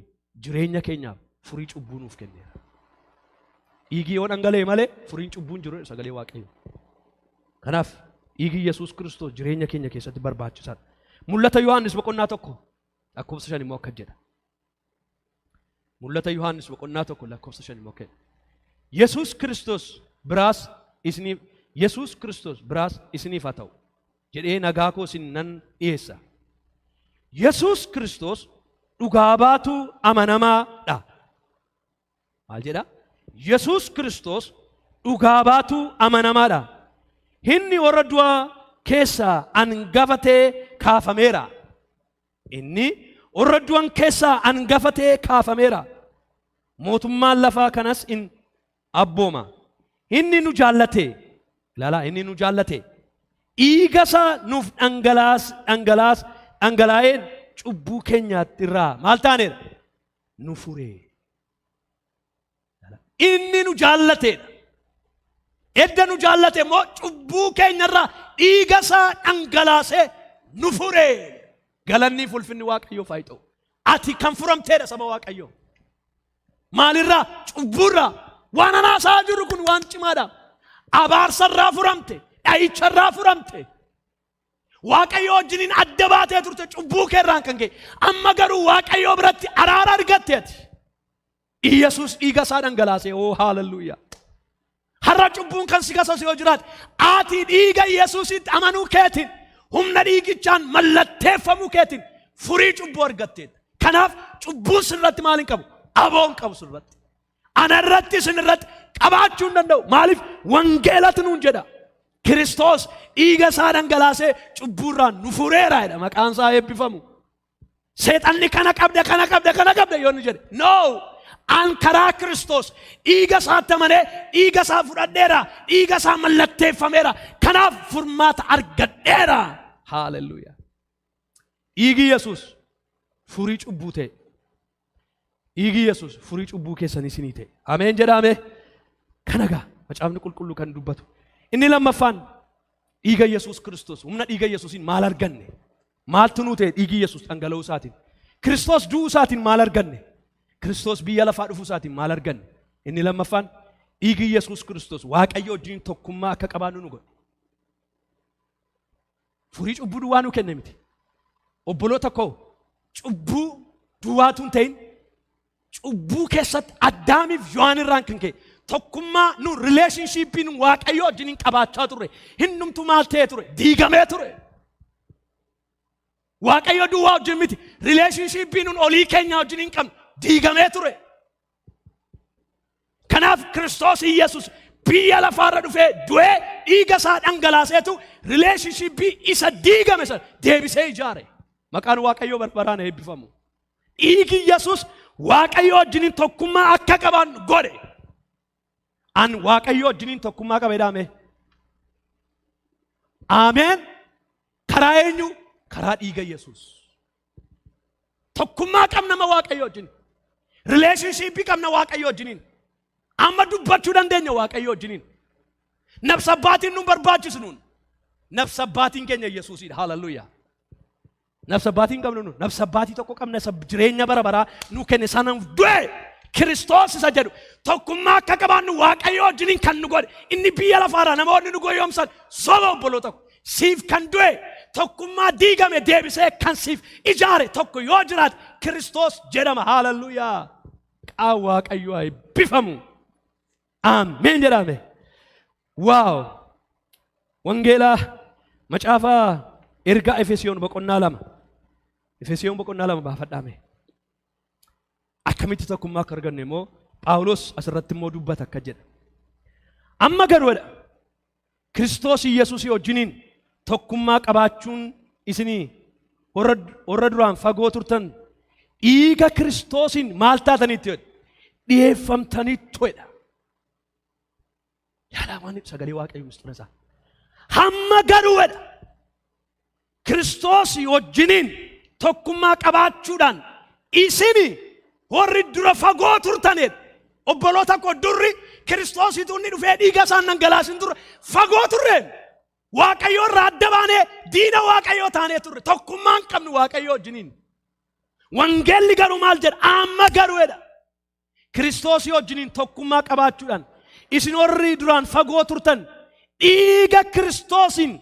jireenya keenyaaf furii cubbuu nuuf kenneera. Dhiigi yoo dhangala'e malee furiin cubbuu hin jiru sagalee Waaqayyoo. Kanaaf dhiigi Yesuus Kiristoos jireenya keenya keessatti barbaachisaadha. Mul'ata Yohaannis boqonnaa 1 lakkoofsa 5 immoo akka jedha. Mul'ata Yohaannis boqonnaa 1 lakkoofsa 5 immoo akka jedha. Yesuus Kiristoos biraas isiniif Yesuus Kiristoos biraas isiniif haa ta'u jedhee nagaa koo isin nan dhiyeessa. Yesuus Kiristoos dhugaa baatuu amanamaa dha. Maal jedha? Yesuus Kiristoos dhugaa baatuu amanamaa dha. Inni warra du'a keessaa angafa ta'ee kaafameera. Inni warra du'an keessaa angafa ta'ee kaafameera. Mootummaan lafaa kanas in abbooma. Inni nu jaallate. Ilaalaa, inni nu jaallate. Dhiiga isaa nuuf dhangalaas dhangalaas dhangalaa'een cubbuu keenyaatti irraa maal taaneera? Nu fure. Inni nu jaallateedha. Edda nu jaallate immoo cubbuu keenyarraa dhiiga isaa dhangalaasee nu fure. Galanni fi ulfinni Waaqayyoof haa ta'u. Ati kan furamteedha, saba Waaqayyoo. Maalirraa? Cubbuurraa. Waan anaasaa jiru kun waan cimaadha. Abaarsarraa furamte. Dhahicharraa furamte. Waaqayyo wajjiniin adda baatee turte cubbuu keerraan kan ka'e. Amma garuu Waaqayyo biratti araara argatte ati. Iyyasuus dhiiga isaa dhangalaasee, oo haalelluuyaa. Har'a cubbuun kan si kasasu yoo jiraate, ati dhiiga Yesuusitti amanuu keetiin, humna dhiigichaan mallatteeffamuu keetiin furii cubbuu argatteetta. Kanaaf cubbuun sirratti maal hin qabu? Aboo hin qabu sirratti. Ana irratti, isin irratti qabaachuu hin danda'u. Maaliif? Wangeelatu nuun jedha. Kiristoos dhiiga isaa dhangalaasee cubbuurraa nu fureera jedha. Maqaan isaa eebbifamu. Seexanni kana qabda, kana qabda, kana qabda yoo inni jedhe. No! An karaa Kiristoos dhiiga isaatti amanee dhiiga isaa fudhadheera. Dhiiga isaa mallatteeffameera. Kanaaf furmaata argadheera. Haalelluuyaa. Dhiigi Yesuus furii cubbuu ta'e. Dhiigi Yesuus furii cubbuu keessanii isinii ta'e. Ameen jedhame. Kana gaa Macaafni Qulqulluu kan dubbatu. Inni lammaffaan, dhiiga Yesuus Kiristoos, humna dhiiga Yesuusiin maal arganne? Maaltu nuu ta'e dhiigi Yesuus dhangala'uu isaatiin? Kiristoos du'uu isaatiin maal arganne? Kiristoos biyya lafaa dhufuu isaatiin maal arganne? Inni lammaffaan, dhiigi Yesuus Kiristoos Waaqayyo wajjin tokkummaa akka qabaannu nu godhe. Furii cubbuu duwwaa nu kenne miti. Obboloota koo, cubbuu duwwaatu hin ta'in, cubbuu keessatti Addaamiif Yohaan irraan kan ka'e tokkummaa nu, relationshipii nu Waaqayyo wajjin qabaachaa turre hundumtuu maal ta'ee ture? Diigamee ture. Waaqayyo duwwaa wajjin miti, relationshipii nun olii keenya wajjin hin qabnu diigamee ture. Kanaaf Kiristoos Iyyasuus biyya lafaarra dhufee du'ee dhiiga isaa dhangalaaseetu relationshipii isa diigame sana deebisee ijaare. Maqaan Waaqayyoo barbaraan eebbifamu. Dhiigi Yesuus Waaqayyo wajjiniin tokkummaa akka qabaannu godhe. An Waaqayyo wajjiniin tokkummaa qaba jedhame. Ameen. Karaa eenyu? Karaa dhiiga Yesuus. Tokkummaa qabna ma Waaqayyo wajjin. Relationshipii qabna Waaqayyo wajjiniin. Amma dubbachuu dandeenya Waaqayyo wajjiniin. Nafsa abbaatiin nu barbaachisu nuun. Nafsa abbaatiin keenya Yesuusidha. Haalelluuyaa. Nafsa abbaatiin qabnu nu. Nafsa abbaatii tokko qabna, isa jireenya bara baraa nu kenne, sanaaf du'e. Kiristoos isa jedhu tokkummaa akka qabaannu Waaqayyo wajjiniin kan nu godhe. Inni biyya lafaarraa namoonni nu goyoomsan soba, obboloota ko. Siif kan du'e, tokkummaa diigame deebisee kan siif ijaare tokko yoo jiraate Kiristoos jedhama. Haalelluuyaa. Qaa Waaqayyo haa eebbifamu. Ameen jedhame. Waaw. Wangeelaa macaafaa ergaa Efesiyoon boqonnaa 2. Efesiyoon boqonnaa 2 baafadhaame. Akkamitti tokkummaa akka argannu immoo Phaawulos asirratti immoo dubbata, akka jedha. Amma garuudha, Kiristoos Yesuusii wajjiniin tokkummaa qabaachuun isinii warra duraan fagoo turtan dhiiga Kiristoosiin maal taataniitti jedha? Dhiyeeffamtaniittu jedha. Yaalaa waan sagalee Waaqayyo mistira isaa. Hamma garuu jedha, Kiristoos wajjiniin tokkummaa qabaachuudhaan isini warri dura fagoo turtanidha. Obboloota koo, durri Kiristoositu inni dhufee dhiiga isaan dhangalaasin turre fagoo turre. Waaqayyo irraa adda baanee diina Waaqayyoo taanee turre. Tokkummaa hin qabnu Waaqayyo wajjiniin. Wangeelli garuu maal jedha? Amma garuu jedha, Kiristoosii wajjiniin tokkummaa qabaachuudhaan isin warri duraan fagoo turtan dhiiga Kiristoosiin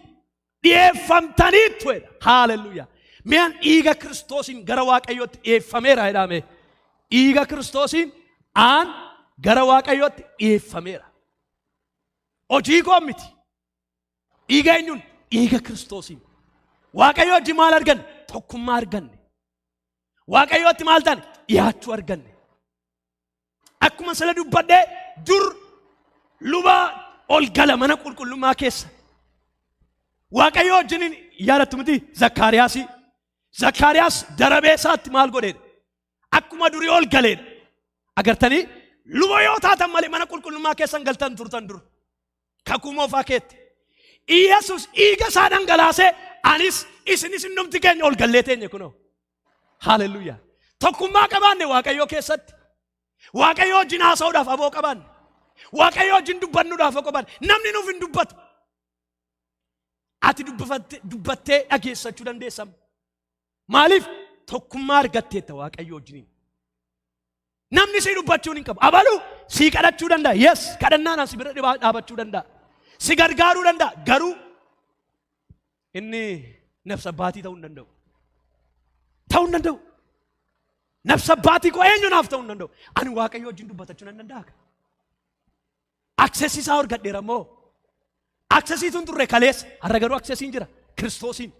dhiyeeffamtaniittu jedha. Haalelluuyaa. Mi'aan dhiiga Kiristoosiin gara Waaqayyootti dhiyeeffameera jedhame. Dhiiga Kiristoosiin aan gara Waaqayyootti dhiyeeffameera. Hojii koo miti. Dhiiga eenyuun? Dhiiga Kiristoosiin. Waaqayyo wajjin maal arganne? Tokkummaa arganne. Waaqayyootti maal taane? Dhiyaachuu arganne. Akkuma sila dubbadhee, dur luba ol gala mana qulqullummaa keessa. Waaqayyo wajjiniin yaadattu miti Zakkaariyaasii. Zakkaariyaas darabee isaatti maal godheedha? Akkuma durii ol galeedha. Agartanii, luba yoo taatan malee mana qulqullummaa keessan galtan turtan dur. Kakuu moofaa keetti. Iyesus dhiiga isaa dhangalaasee anis isinis hundumti keenya ol gallee teenye kunoo. Haaleluyyaa. Tokkummaa qabaanne Waaqayyoo keessatti. Waaqayyoo wajjin haasa'uudhaaf aboo qabaanne. Waaqayyoo wajjin dubbannuudhaaf aboo qabaanne. Namni nuuf hin dubbatu. Ati dubbattee dhageessachuu dandeessa. Maaliif? Tokkummaa argatteetta Waaqayyoo wajjiniin. Namni sii dubbachuun hin qabu. Abaluu sii kadhachuu danda'a. Yes, kadhannaadhaan si bira dhaabachuu danda'a. Si gargaaruu danda'a. Garuu inni nafsa baatii ta'uu hin danda'u. Ta'uu hin danda'u. Nafsa baatii koo eenyu naaf ta'uu hin danda'u. Ani Waaqayyo wajjin dubbatachuu nan danda'a. Access isaa argadheera moo? Accessiitu hin turre kaleessa. Har'a garuu accessiin jira. Kiristoosiin.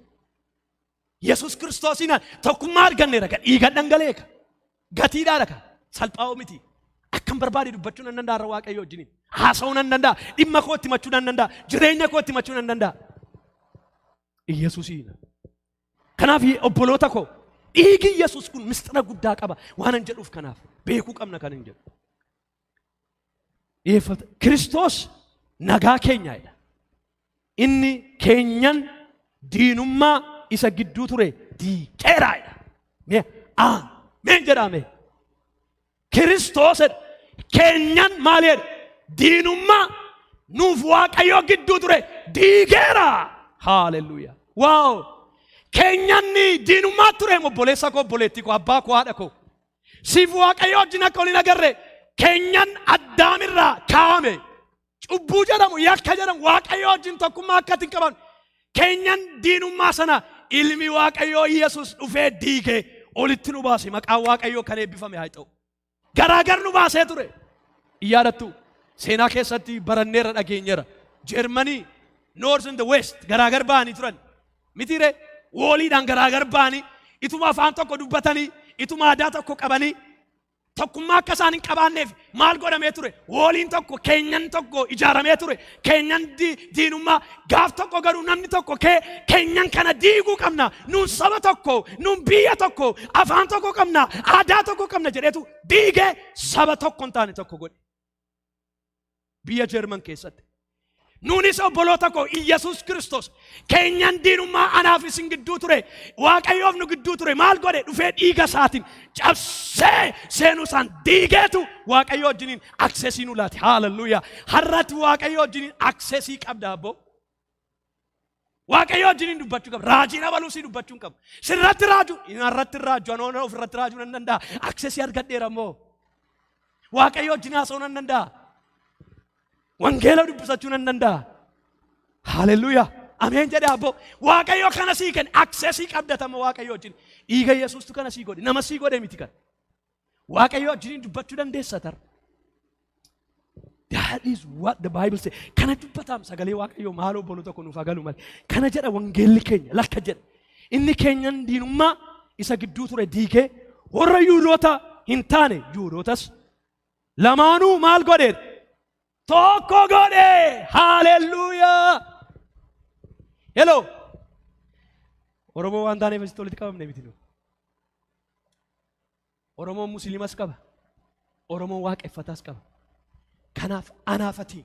Yesus Kiristoosiin tokkummaa arganneera ka dhiiga dhangala'e ka gatiidhaadha ka salphaa'oo miti. Akkan barbaade dubbachuu nan danda'a har'a Waaqayyo wajjiniin. Haasa'uu nan danda'a. Dhimma koo itti himachuu nan danda'a. Jireenya koo itti himachuu nan danda'a. Yesuusiin. Kanaaf obboloota koo, dhiigi Yesuus kun mistira guddaa qaba waan an jedhuuf, kanaaf beekuu qabna kan hin jedhu. Dhiyeeffata. Kiristoos nagaa keenyaadha. Inni keenyan diinummaa isa gidduu ture diiqeeraadha. Mee ameen jedhame. Kiristoosedha. Keenyan maalidha? Diinummaa nuuf Waaqayyoo gidduu ture diigeera. Haaleluyyaa. Wow. Keenyanni diinummaa ture, obboleessa koo, obboleettii koo, abbaa koo, haadha koo. Siif Waaqayyo wajjin akka waliin agarre keenyan Addaamirraa kaa'ame. Cubbuu jedhamu, yakka jedhamu, Waaqayyo wajjin tokkummaa akka hin qaban. Keenyan diinummaa sana ilmi Waaqayyoo Yesus dhufee diige, olitti nu baase. Maqaan Waaqayyoo kan eebbifame haa ta'u. Garaagar nu baasee ture. Yaadattu, seenaa keessatti baranneerra, dhageenyeera. Jeermanii North and the West garaagar ba'anii turan. Mitiire, walliidhaan garaagar ba'anii, ituma afaan tokko dubbatanii, ituma aadaa tokko qabanii, tokkummaa akka isaan hin qabaanneef maal godhamee ture? Walliin tokko, keenyan tokko ijaaramee ture. Keenyan diinummaa. Gaaf tokko garuu namni tokko kee keenyan kana diiguu qabna. Nuun saba tokko, nuun biyya tokko, afaan tokko qabna, aadaa tokko qabna jedheetu diigee saba tokko hin taane tokko godhe. Biyya Jeerman keessatti. Nuunis obboloota koo, Iyyasuus Kiristoos keenyan diinummaa anaaf isin gidduu ture, Waaqayyoof nu gidduu ture maal godhe? Dhufee dhiiga isaatiin cabsee seenuu isaan diigeetu Waaqayyo wajjiniin accessii nu laate. Haaleluyyaa. Har'atti Waaqayyo wajjiniin accessii qabda abboo. Waaqayyo wajjiniin dubbachuu qabda. Raajiin abaluu si dubbachuu hin qabu. Sirratti raaju, irratti raaju, anoo ofirratti raajuu nan danda'a. Accessii argadheera immoo. Waaqayyo wajjin haasa'uu nan danda'a. Wangeela dubbisachuu nan danda'a. Haaleluyyaa. Ameen jedhe abboo. Waaqayyo kana sii kenne, accessii qabdatama Waaqayyo wajjin. Dhiiga Yesuustu kana sii godhe. Nama sii godhe miti kan. Waaqayyo wajjiniin dubbachuu dandeessa tar. That is what the Bible says. Kana dubbataam sagalee Waaqayyo, maaloo obbolo tokko nuuf agalu malee. Kana jedha wangeelli keenya, lakka jedha. Inni keenyan diinummaa isa gidduu ture diigee warra Yuudoota hin taane Yuudootas lamaanuu maal godhe? Tokko godhe. Haalelluuyaa. Hello. Oromoo waan taaneef asitti walitti qabamne miti nu. Oromoon Musliimas qaba. Oromoon waaqeffataas qaba. Kanaaf anaafati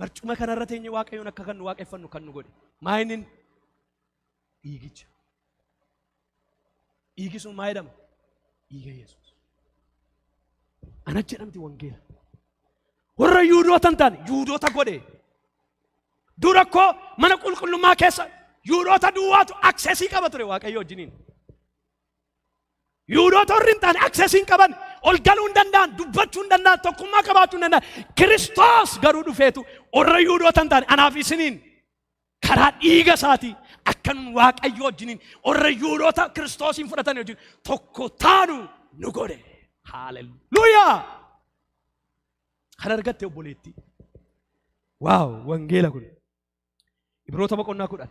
marcuma kanarra teenye Waaqayyoon akka kan nu waaqeffannu kan nu godhe. Maa inni dhiigicha. Dhiigi sun maa jedhama? Dhiiga Yesuus. Ana jedhamti wangeela. Warra Yuudoota hin taane Yuudoota godhe. Dura koo mana qulqullummaa keessa Yuudoota duwwaatu accessii qaba ture Waaqayyo wajjiniin. Yuudoota warri hin taane accessii hin qaban, ol galuu hin danda'an, dubbachuu hin danda'an, tokkummaa qabaachuu hin danda'an. Kiristoos garuu dhufeetu warra Yuudoota hin taane anaaf isiniin karaa dhiiga isaatii akka nun Waaqayyo wajjiniin, warra Yuudoota Kiristoosiin fudhatan wajjin tokko taanu nu godhe. Haalelluuyaa! Kan argatte obboleettii. Wow, wangeela kun. Ibroota boqonnaa 10.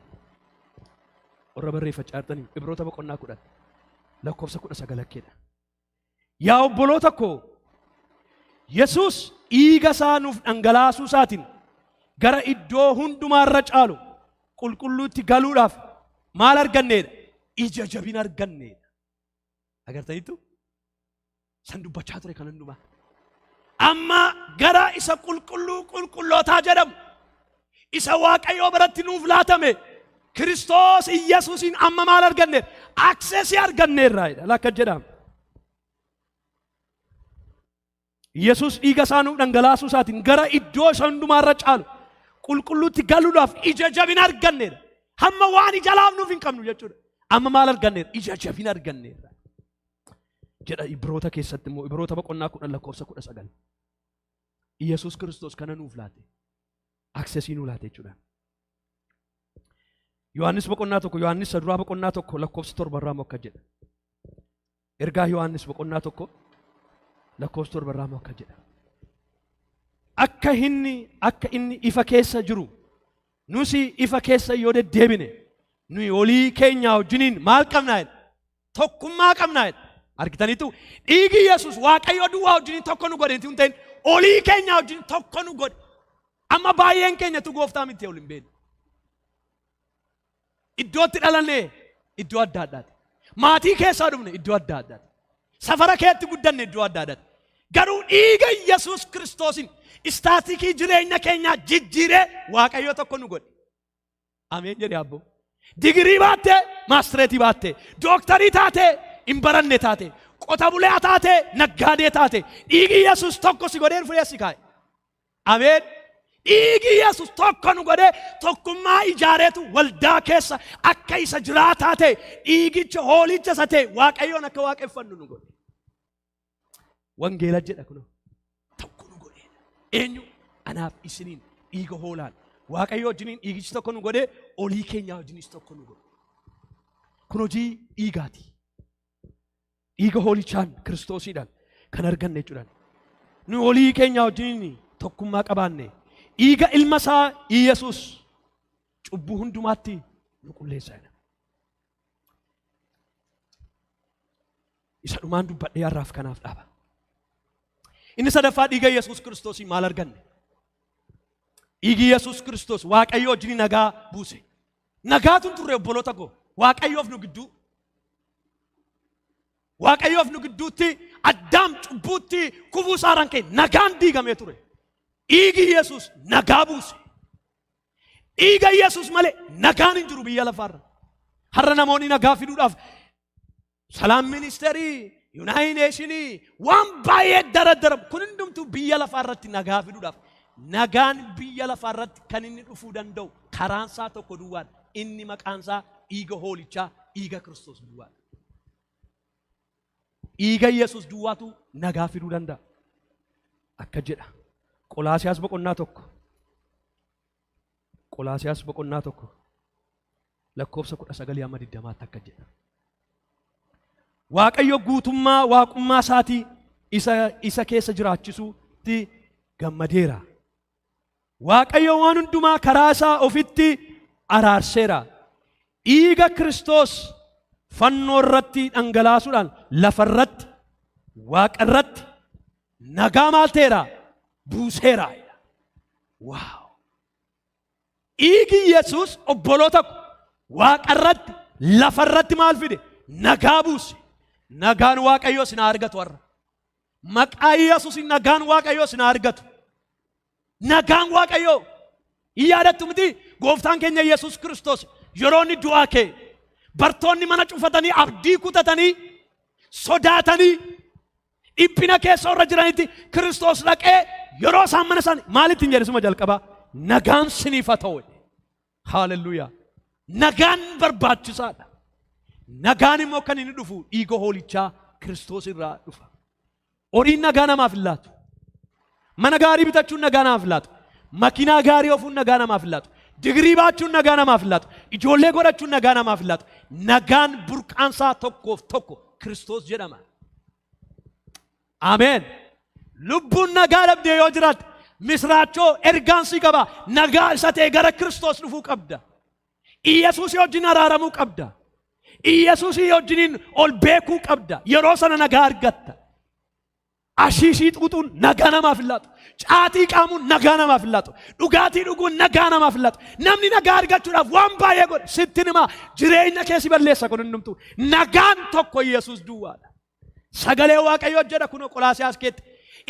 Warra barreeffachaa jirtanii, Ibroota boqonnaa 10 lakkoofsa 19 akkeedha. Yaa obboloota koo, Yesuus dhiiga isaa nuuf dhangalaasuu isaatiin gara iddoo hundumaarra caalu qulqulluutti galuudhaaf maal arganneedha? Ija jabina arganneedha. Agartaniittu? San dubbachaa ture kan hundumaa. Amma gara isa qulqulluu qulqullootaa jedhamu isa Waaqayyoo biratti nuuf laatame Kiristoos Iyyasuusiin amma maal arganneerra? Access arganneerra jedha. Lakka jedhama. Yesuus dhiiga isaa nuuf dhangalaasuu isaatiin gara iddoo isa hundumaa irra caalu qulqulluutti galuudhaaf ija jabina arganneerra. Hamma waan ija laafnuuf hin qabnu jechuudha. Amma maal arganneerra? Ija jabina arganneerra. Jedha Ibroota keessatti immoo Ibroota boqonnaa 10 lakkoofsa 19. Yesuus Kiristoos kana nuuf laate. Access nuu laate jechuudha. Yohaannis boqonnaa 1, Yohaannis isa duraa boqonnaa 1 lakkoofsa 7 irraa immoo akka jedha. Ergaa Yohaannis boqonnaa 1 lakkoofsa 7 irraa immoo akka jedha. Akka inni ifa keessa jiru nus ifa keessa yoo deddeebine nuyi olii keenya wajjiniin maal qabnaa jedha? Tokkummaa qabnaa jedha. Argitaniitu, dhiigi Yesuus Waaqayyo duwwaa wajjiniin tokko nu godhe hin ta'in, olii keenya wajjin tokko nu godhe. Amma baay'een keenyatu gooftaa miti ol hin beeknu. Iddootti dhalanne iddoo adda addaati. Maatii keessaa dhufne iddoo adda addaati. Safara keetti guddanne iddoo adda addaati. Garuu dhiiga Yesuus Kiristoosiin status jireenya keenyaa jijjiiree Waaqayyo tokko nu godhe. Ameen jedhe abboo. Digirii baattee, maastireetii baattee, dooktarii taatee, hin baranne taate, qota bulaa taate, naggaadee taate, dhiigi Yesuus tokko si godhee dhufee si kaa'e. Ameen. Dhiigi Yesuus tokko nu godhee tokkummaa ijaareetu waldaa keessa akka isa jiraataa ta'e, dhiigicha hoolicha isa ta'e Waaqayyoon akka waaqeffannu nu godhe. Wangeela jedha kunoo. Tokko nu godhe. Eenyu? Anaaf isiniin dhiiga hoolaan. Waaqayyo wajjiniin dhiigichi tokko nu godhee, olii keenyaa wajjinis tokko nu godhe. Kun hojii dhiigaati. Dhiiga hoolichaan Kiristoosiidhaan kan arganne jechuudhaan. Nu olii keenyaa wajjiniin tokkummaa qabaanne, dhiiga ilma isaa Iyesuus cubbuu hundumaatti nu qulleessa jedha. Isa dhumaan dubbadhee har'aaf kanaaf dhaaba. Inni sadaffaa, dhiiga Yesuus Kiristoosii maal arganne? Dhiigi Yesuus Kiristoos Waaqayyo wajjin nagaa buuse. Nagaatu hin turre, obboloota koo, Waaqayyoof nu gidduu. Waaqayyoof nu gidduutti Addaam cubbuutti kufuu isaarraan ka'e nagaan diigamee ture. Dhiigi Yesuus nagaa buuse. Dhiiga Yesuus malee nagaan hin jiru biyya lafaarra. Har'a namoonni nagaa fiduudhaaf ሰላም ሚኒስተር, United Nation, waan baay'ee daraddaramu. Kun hundumtuu biyya lafaarratti nagaa fiduudhaaf. Nagaan biyya lafaarratti kan inni dhufuu danda'u karaan isaa tokko duwwaadha. Inni maqaan isaa dhiiga hoolichaa, dhiiga Kiristoos duwwaadha. Dhiiga Yesuus duwwaatu nagaa fiduu danda'a. Akka jedha. Qolaasiyaas boqonnaa 1. Qolaasiyaas boqonnaa 1 lakkoofsa 19 hamma 20tti akka jedha. Waaqayyo guutummaa waaqummaa isaatii isa keessa jiraachisuutti gammadeera. Waaqayyo waan hundumaa karaa isaa ofitti araarseera. Dhiiga Kiristoos fannoo irratti dhangalaasuudhaan lafarratti, waaqa irratti nagaa maal ta'eera? Buuseera. Wow! Dhiigi Yesuus, obboloota ko, waaqa irratti, lafa irratti maal fide? Nagaa buuse. Nagaan Waaqayyoo sin haa argatu har'a. Maqaa Yesuusin nagaan Waaqayyoo sin haa argatu. Nagaan Waaqayyoo hin yaadattu miti, gooftaan keenya Yesuus Kiristoos yeroo inni du'aa ka'e bartoonni mana cufatanii, abdii kutatanii, sodaatanii, dhiphina keessa warra jiranitti Kiristoos dhaqee yeroo isaan mana isaanii maalitti hin jedhe? Suma jalqabaa, "Nagaan siniif haa ta'u." Haalelluuyaa. Nagaan barbaachisaadha. Nagaan immoo kan inni dhufu dhiiga hoolichaa Kiristoos irraa dhufa. Horiin nagaa namaaf hin laatu. Mana gaarii bitachuun nagaa namaaf hin laatu. Makiinaa gaarii ofuun nagaa namaaf hin laatu. Digirii baachuun nagaa namaaf hin laatu. Ijoollee godhachuun nagaa namaaf hin laatu. Nagaan burqaansaa tokkoof tokko Kiristoos jedhama. Ameen. Lubbuun nagaa dhabdee yoo jiraatte, misraachoo ergaan si qaba. Nagaa isa ta'e gara Kiristoos dhufuu qabda. Iyyasuusii wajjin araaramuu qabda. Iyyasuusii wajjiniin ol beekuu qabda. Yeroo sana nagaa argatta. Ashiishii xuuxuun nagaa namaaf hin laatu. Caatii qaamuun nagaa namaaf hin laatu. Dhugaatii dhuguun nagaa namaaf hin laatu. Namni nagaa argachuudhaaf waan baay'ee godhe sitti himaa jireenya kee si balleessa kun hundumtuu. Nagaan tokko Yesuus duwwaadha. Sagalee Waaqayyoo jedha kunoo Qolaasiyaas keetti.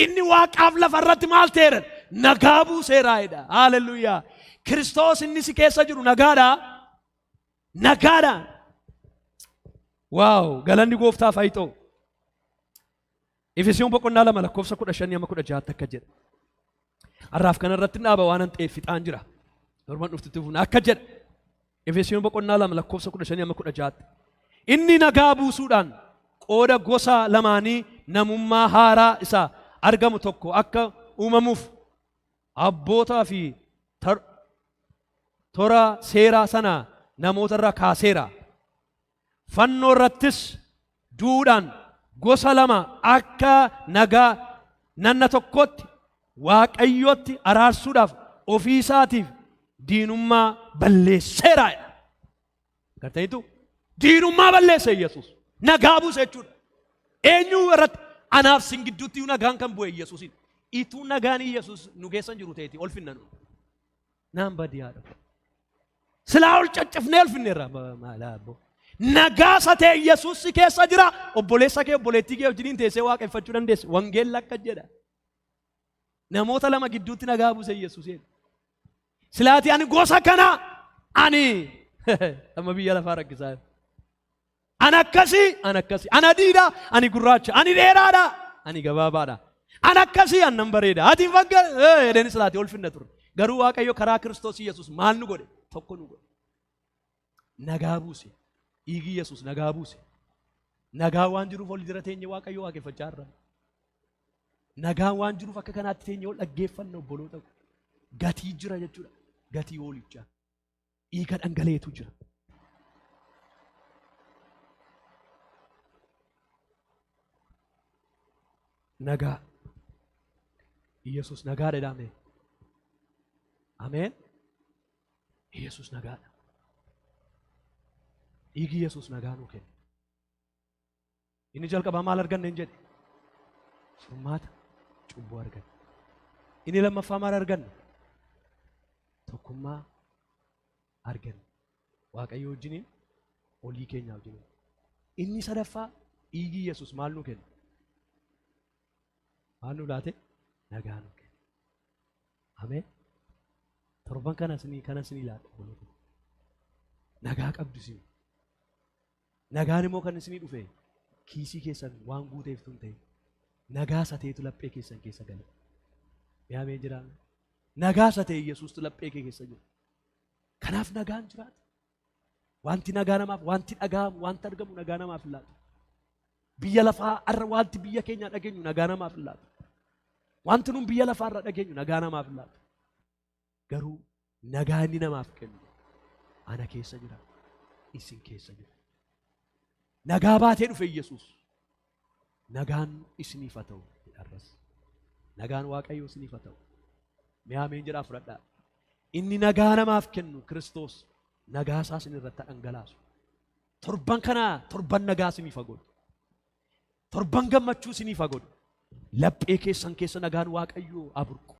Inni waaqaaf lafa irratti maal ta'eera? Nagaa buuseera jedha. Haaleluyyaa. Kiristoos inni si keessa jiru nagaadha. Nagaadha. Waaw galanni gooftaaf haa ta'u. Efesoon boqonnaa 2 lakkoofsa 15 amma 16tti akka jedha. Har'aaf kana irratti dhaaba waan an ta'eef fixaan jira. Torban dhuftutti fufna akka jedha. Efesoon boqonnaa 2 lakkoofsa 15 amma 16tti. Inni nagaa buusuudhaan qooda gosa lamaanii namummaa haaraa isa argamu tokko akka uumamuuf abbootaa fi tora seeraa sana namoota irraa kaaseera. Fannoo irrattis du'uudhaan gosa lama akka nagaa nanna tokkootti Waaqayyotti araarsuudhaaf ofii isaatiif diinummaa balleesseera. Gartaniitu diinummaa balleesse Yesuus. Nagaa buuse jechuudha. Eenyu irratti anaaf sin gidduutti nagaan kan bu'e Yesuusin. Ituu nagaan Yesuus nu keessa hin jiru ta'eeti ol finna nu. Naan badii haadha. Silaa ol caccafnee ulfinneerra. Maala abbo. Nagaa isa ta'e Yesuus si keessa jira. Obboleessa kee obboleettii kee wajjiniin teessee waaqeffachuu dandeesse. Wangeelli akka jedha. Namoota lama gidduutti nagaa buuse Yesuus jedha. Silaati ani gosa kana ani amma biyya lafaa rakkisaa jira. An akkasii, an akkasii, an adiidha, ani gurraacha, ani dheeraadha, ani gabaabaadha. An akkasii, an nan bareeda. Ati hin fagga, jedheen silaati ol finna ture. Garuu Waaqayyo karaa Kiristoos Yesuus maal nu godhe? Tokko nu godhe. Nagaa buuse. Dhiigi Yesuus nagaa buuse. Nagaa waan jiruuf ol jira teenye Waaqayyo waaqeffachaa irra. Nagaan waan jiruuf akka kanaatti teenye ol dhaggeeffanna obboloota ko. Gatii jira jechuudha. Gatii hoolichaa. Dhiiga dhangala'etu jira. Nagaa. Yesuus nagaadha jedhame. Ameen. Yesuus nagaadha. Dhiigi Yesuus nagaa nuu kenna. Inni jalqabaa maal arganne hin jedhe? Furmaata cubbuu arganne. Inni lammaffaa maal arganne? Tokkummaa arganne. Waaqayyo wajjiniin olii keenyaa wajjiniin. Inni sadaffaa dhiigi Yesuus maal nuu kenna? Maal nuu laate? Nagaa nuu kenna. Ameen. Torban kana isinii kana isinii laata. Nagaa qabdu isin. Nagaan immoo kan isinii dhufe kiisii keessan waan guuteef tun ta'e nagaa isa ta'etu laphee keessan keessa gale. Mee ameen jedhaa. Nagaa isa ta'e Yesuustu laphee kee keessa jira. Kanaaf nagaan jiraata. Wanti nagaa namaaf, wanti dhaga'amu, wanti argamu nagaa namaaf hin laatu. Biyya lafaa har'a wanti biyya keenyaa dhageenyu nagaa namaaf hin laatu. Wanti nun biyya lafaa irra dhageenyu nagaa namaaf hin laatu. Garuu nagaa inni namaaf kennu ana keessa jira, isin keessa jira. Nagaa baatee dhufe Yesuus. Nagaan isiniif haa ta'u jedharras. Nagaan Waaqayyoo isiniif haa ta'u. Mee ameen jedhaa fudhadhaa. Inni nagaa namaaf kennu Kiristoos nagaa isaa isin irratti haa dhangalaasu. Torban kana torban nagaa isiniif haa godhu. Torban gammachuu isiniif haa godhu. Laphee keessan keessa nagaan Waaqayyoo haa burqu.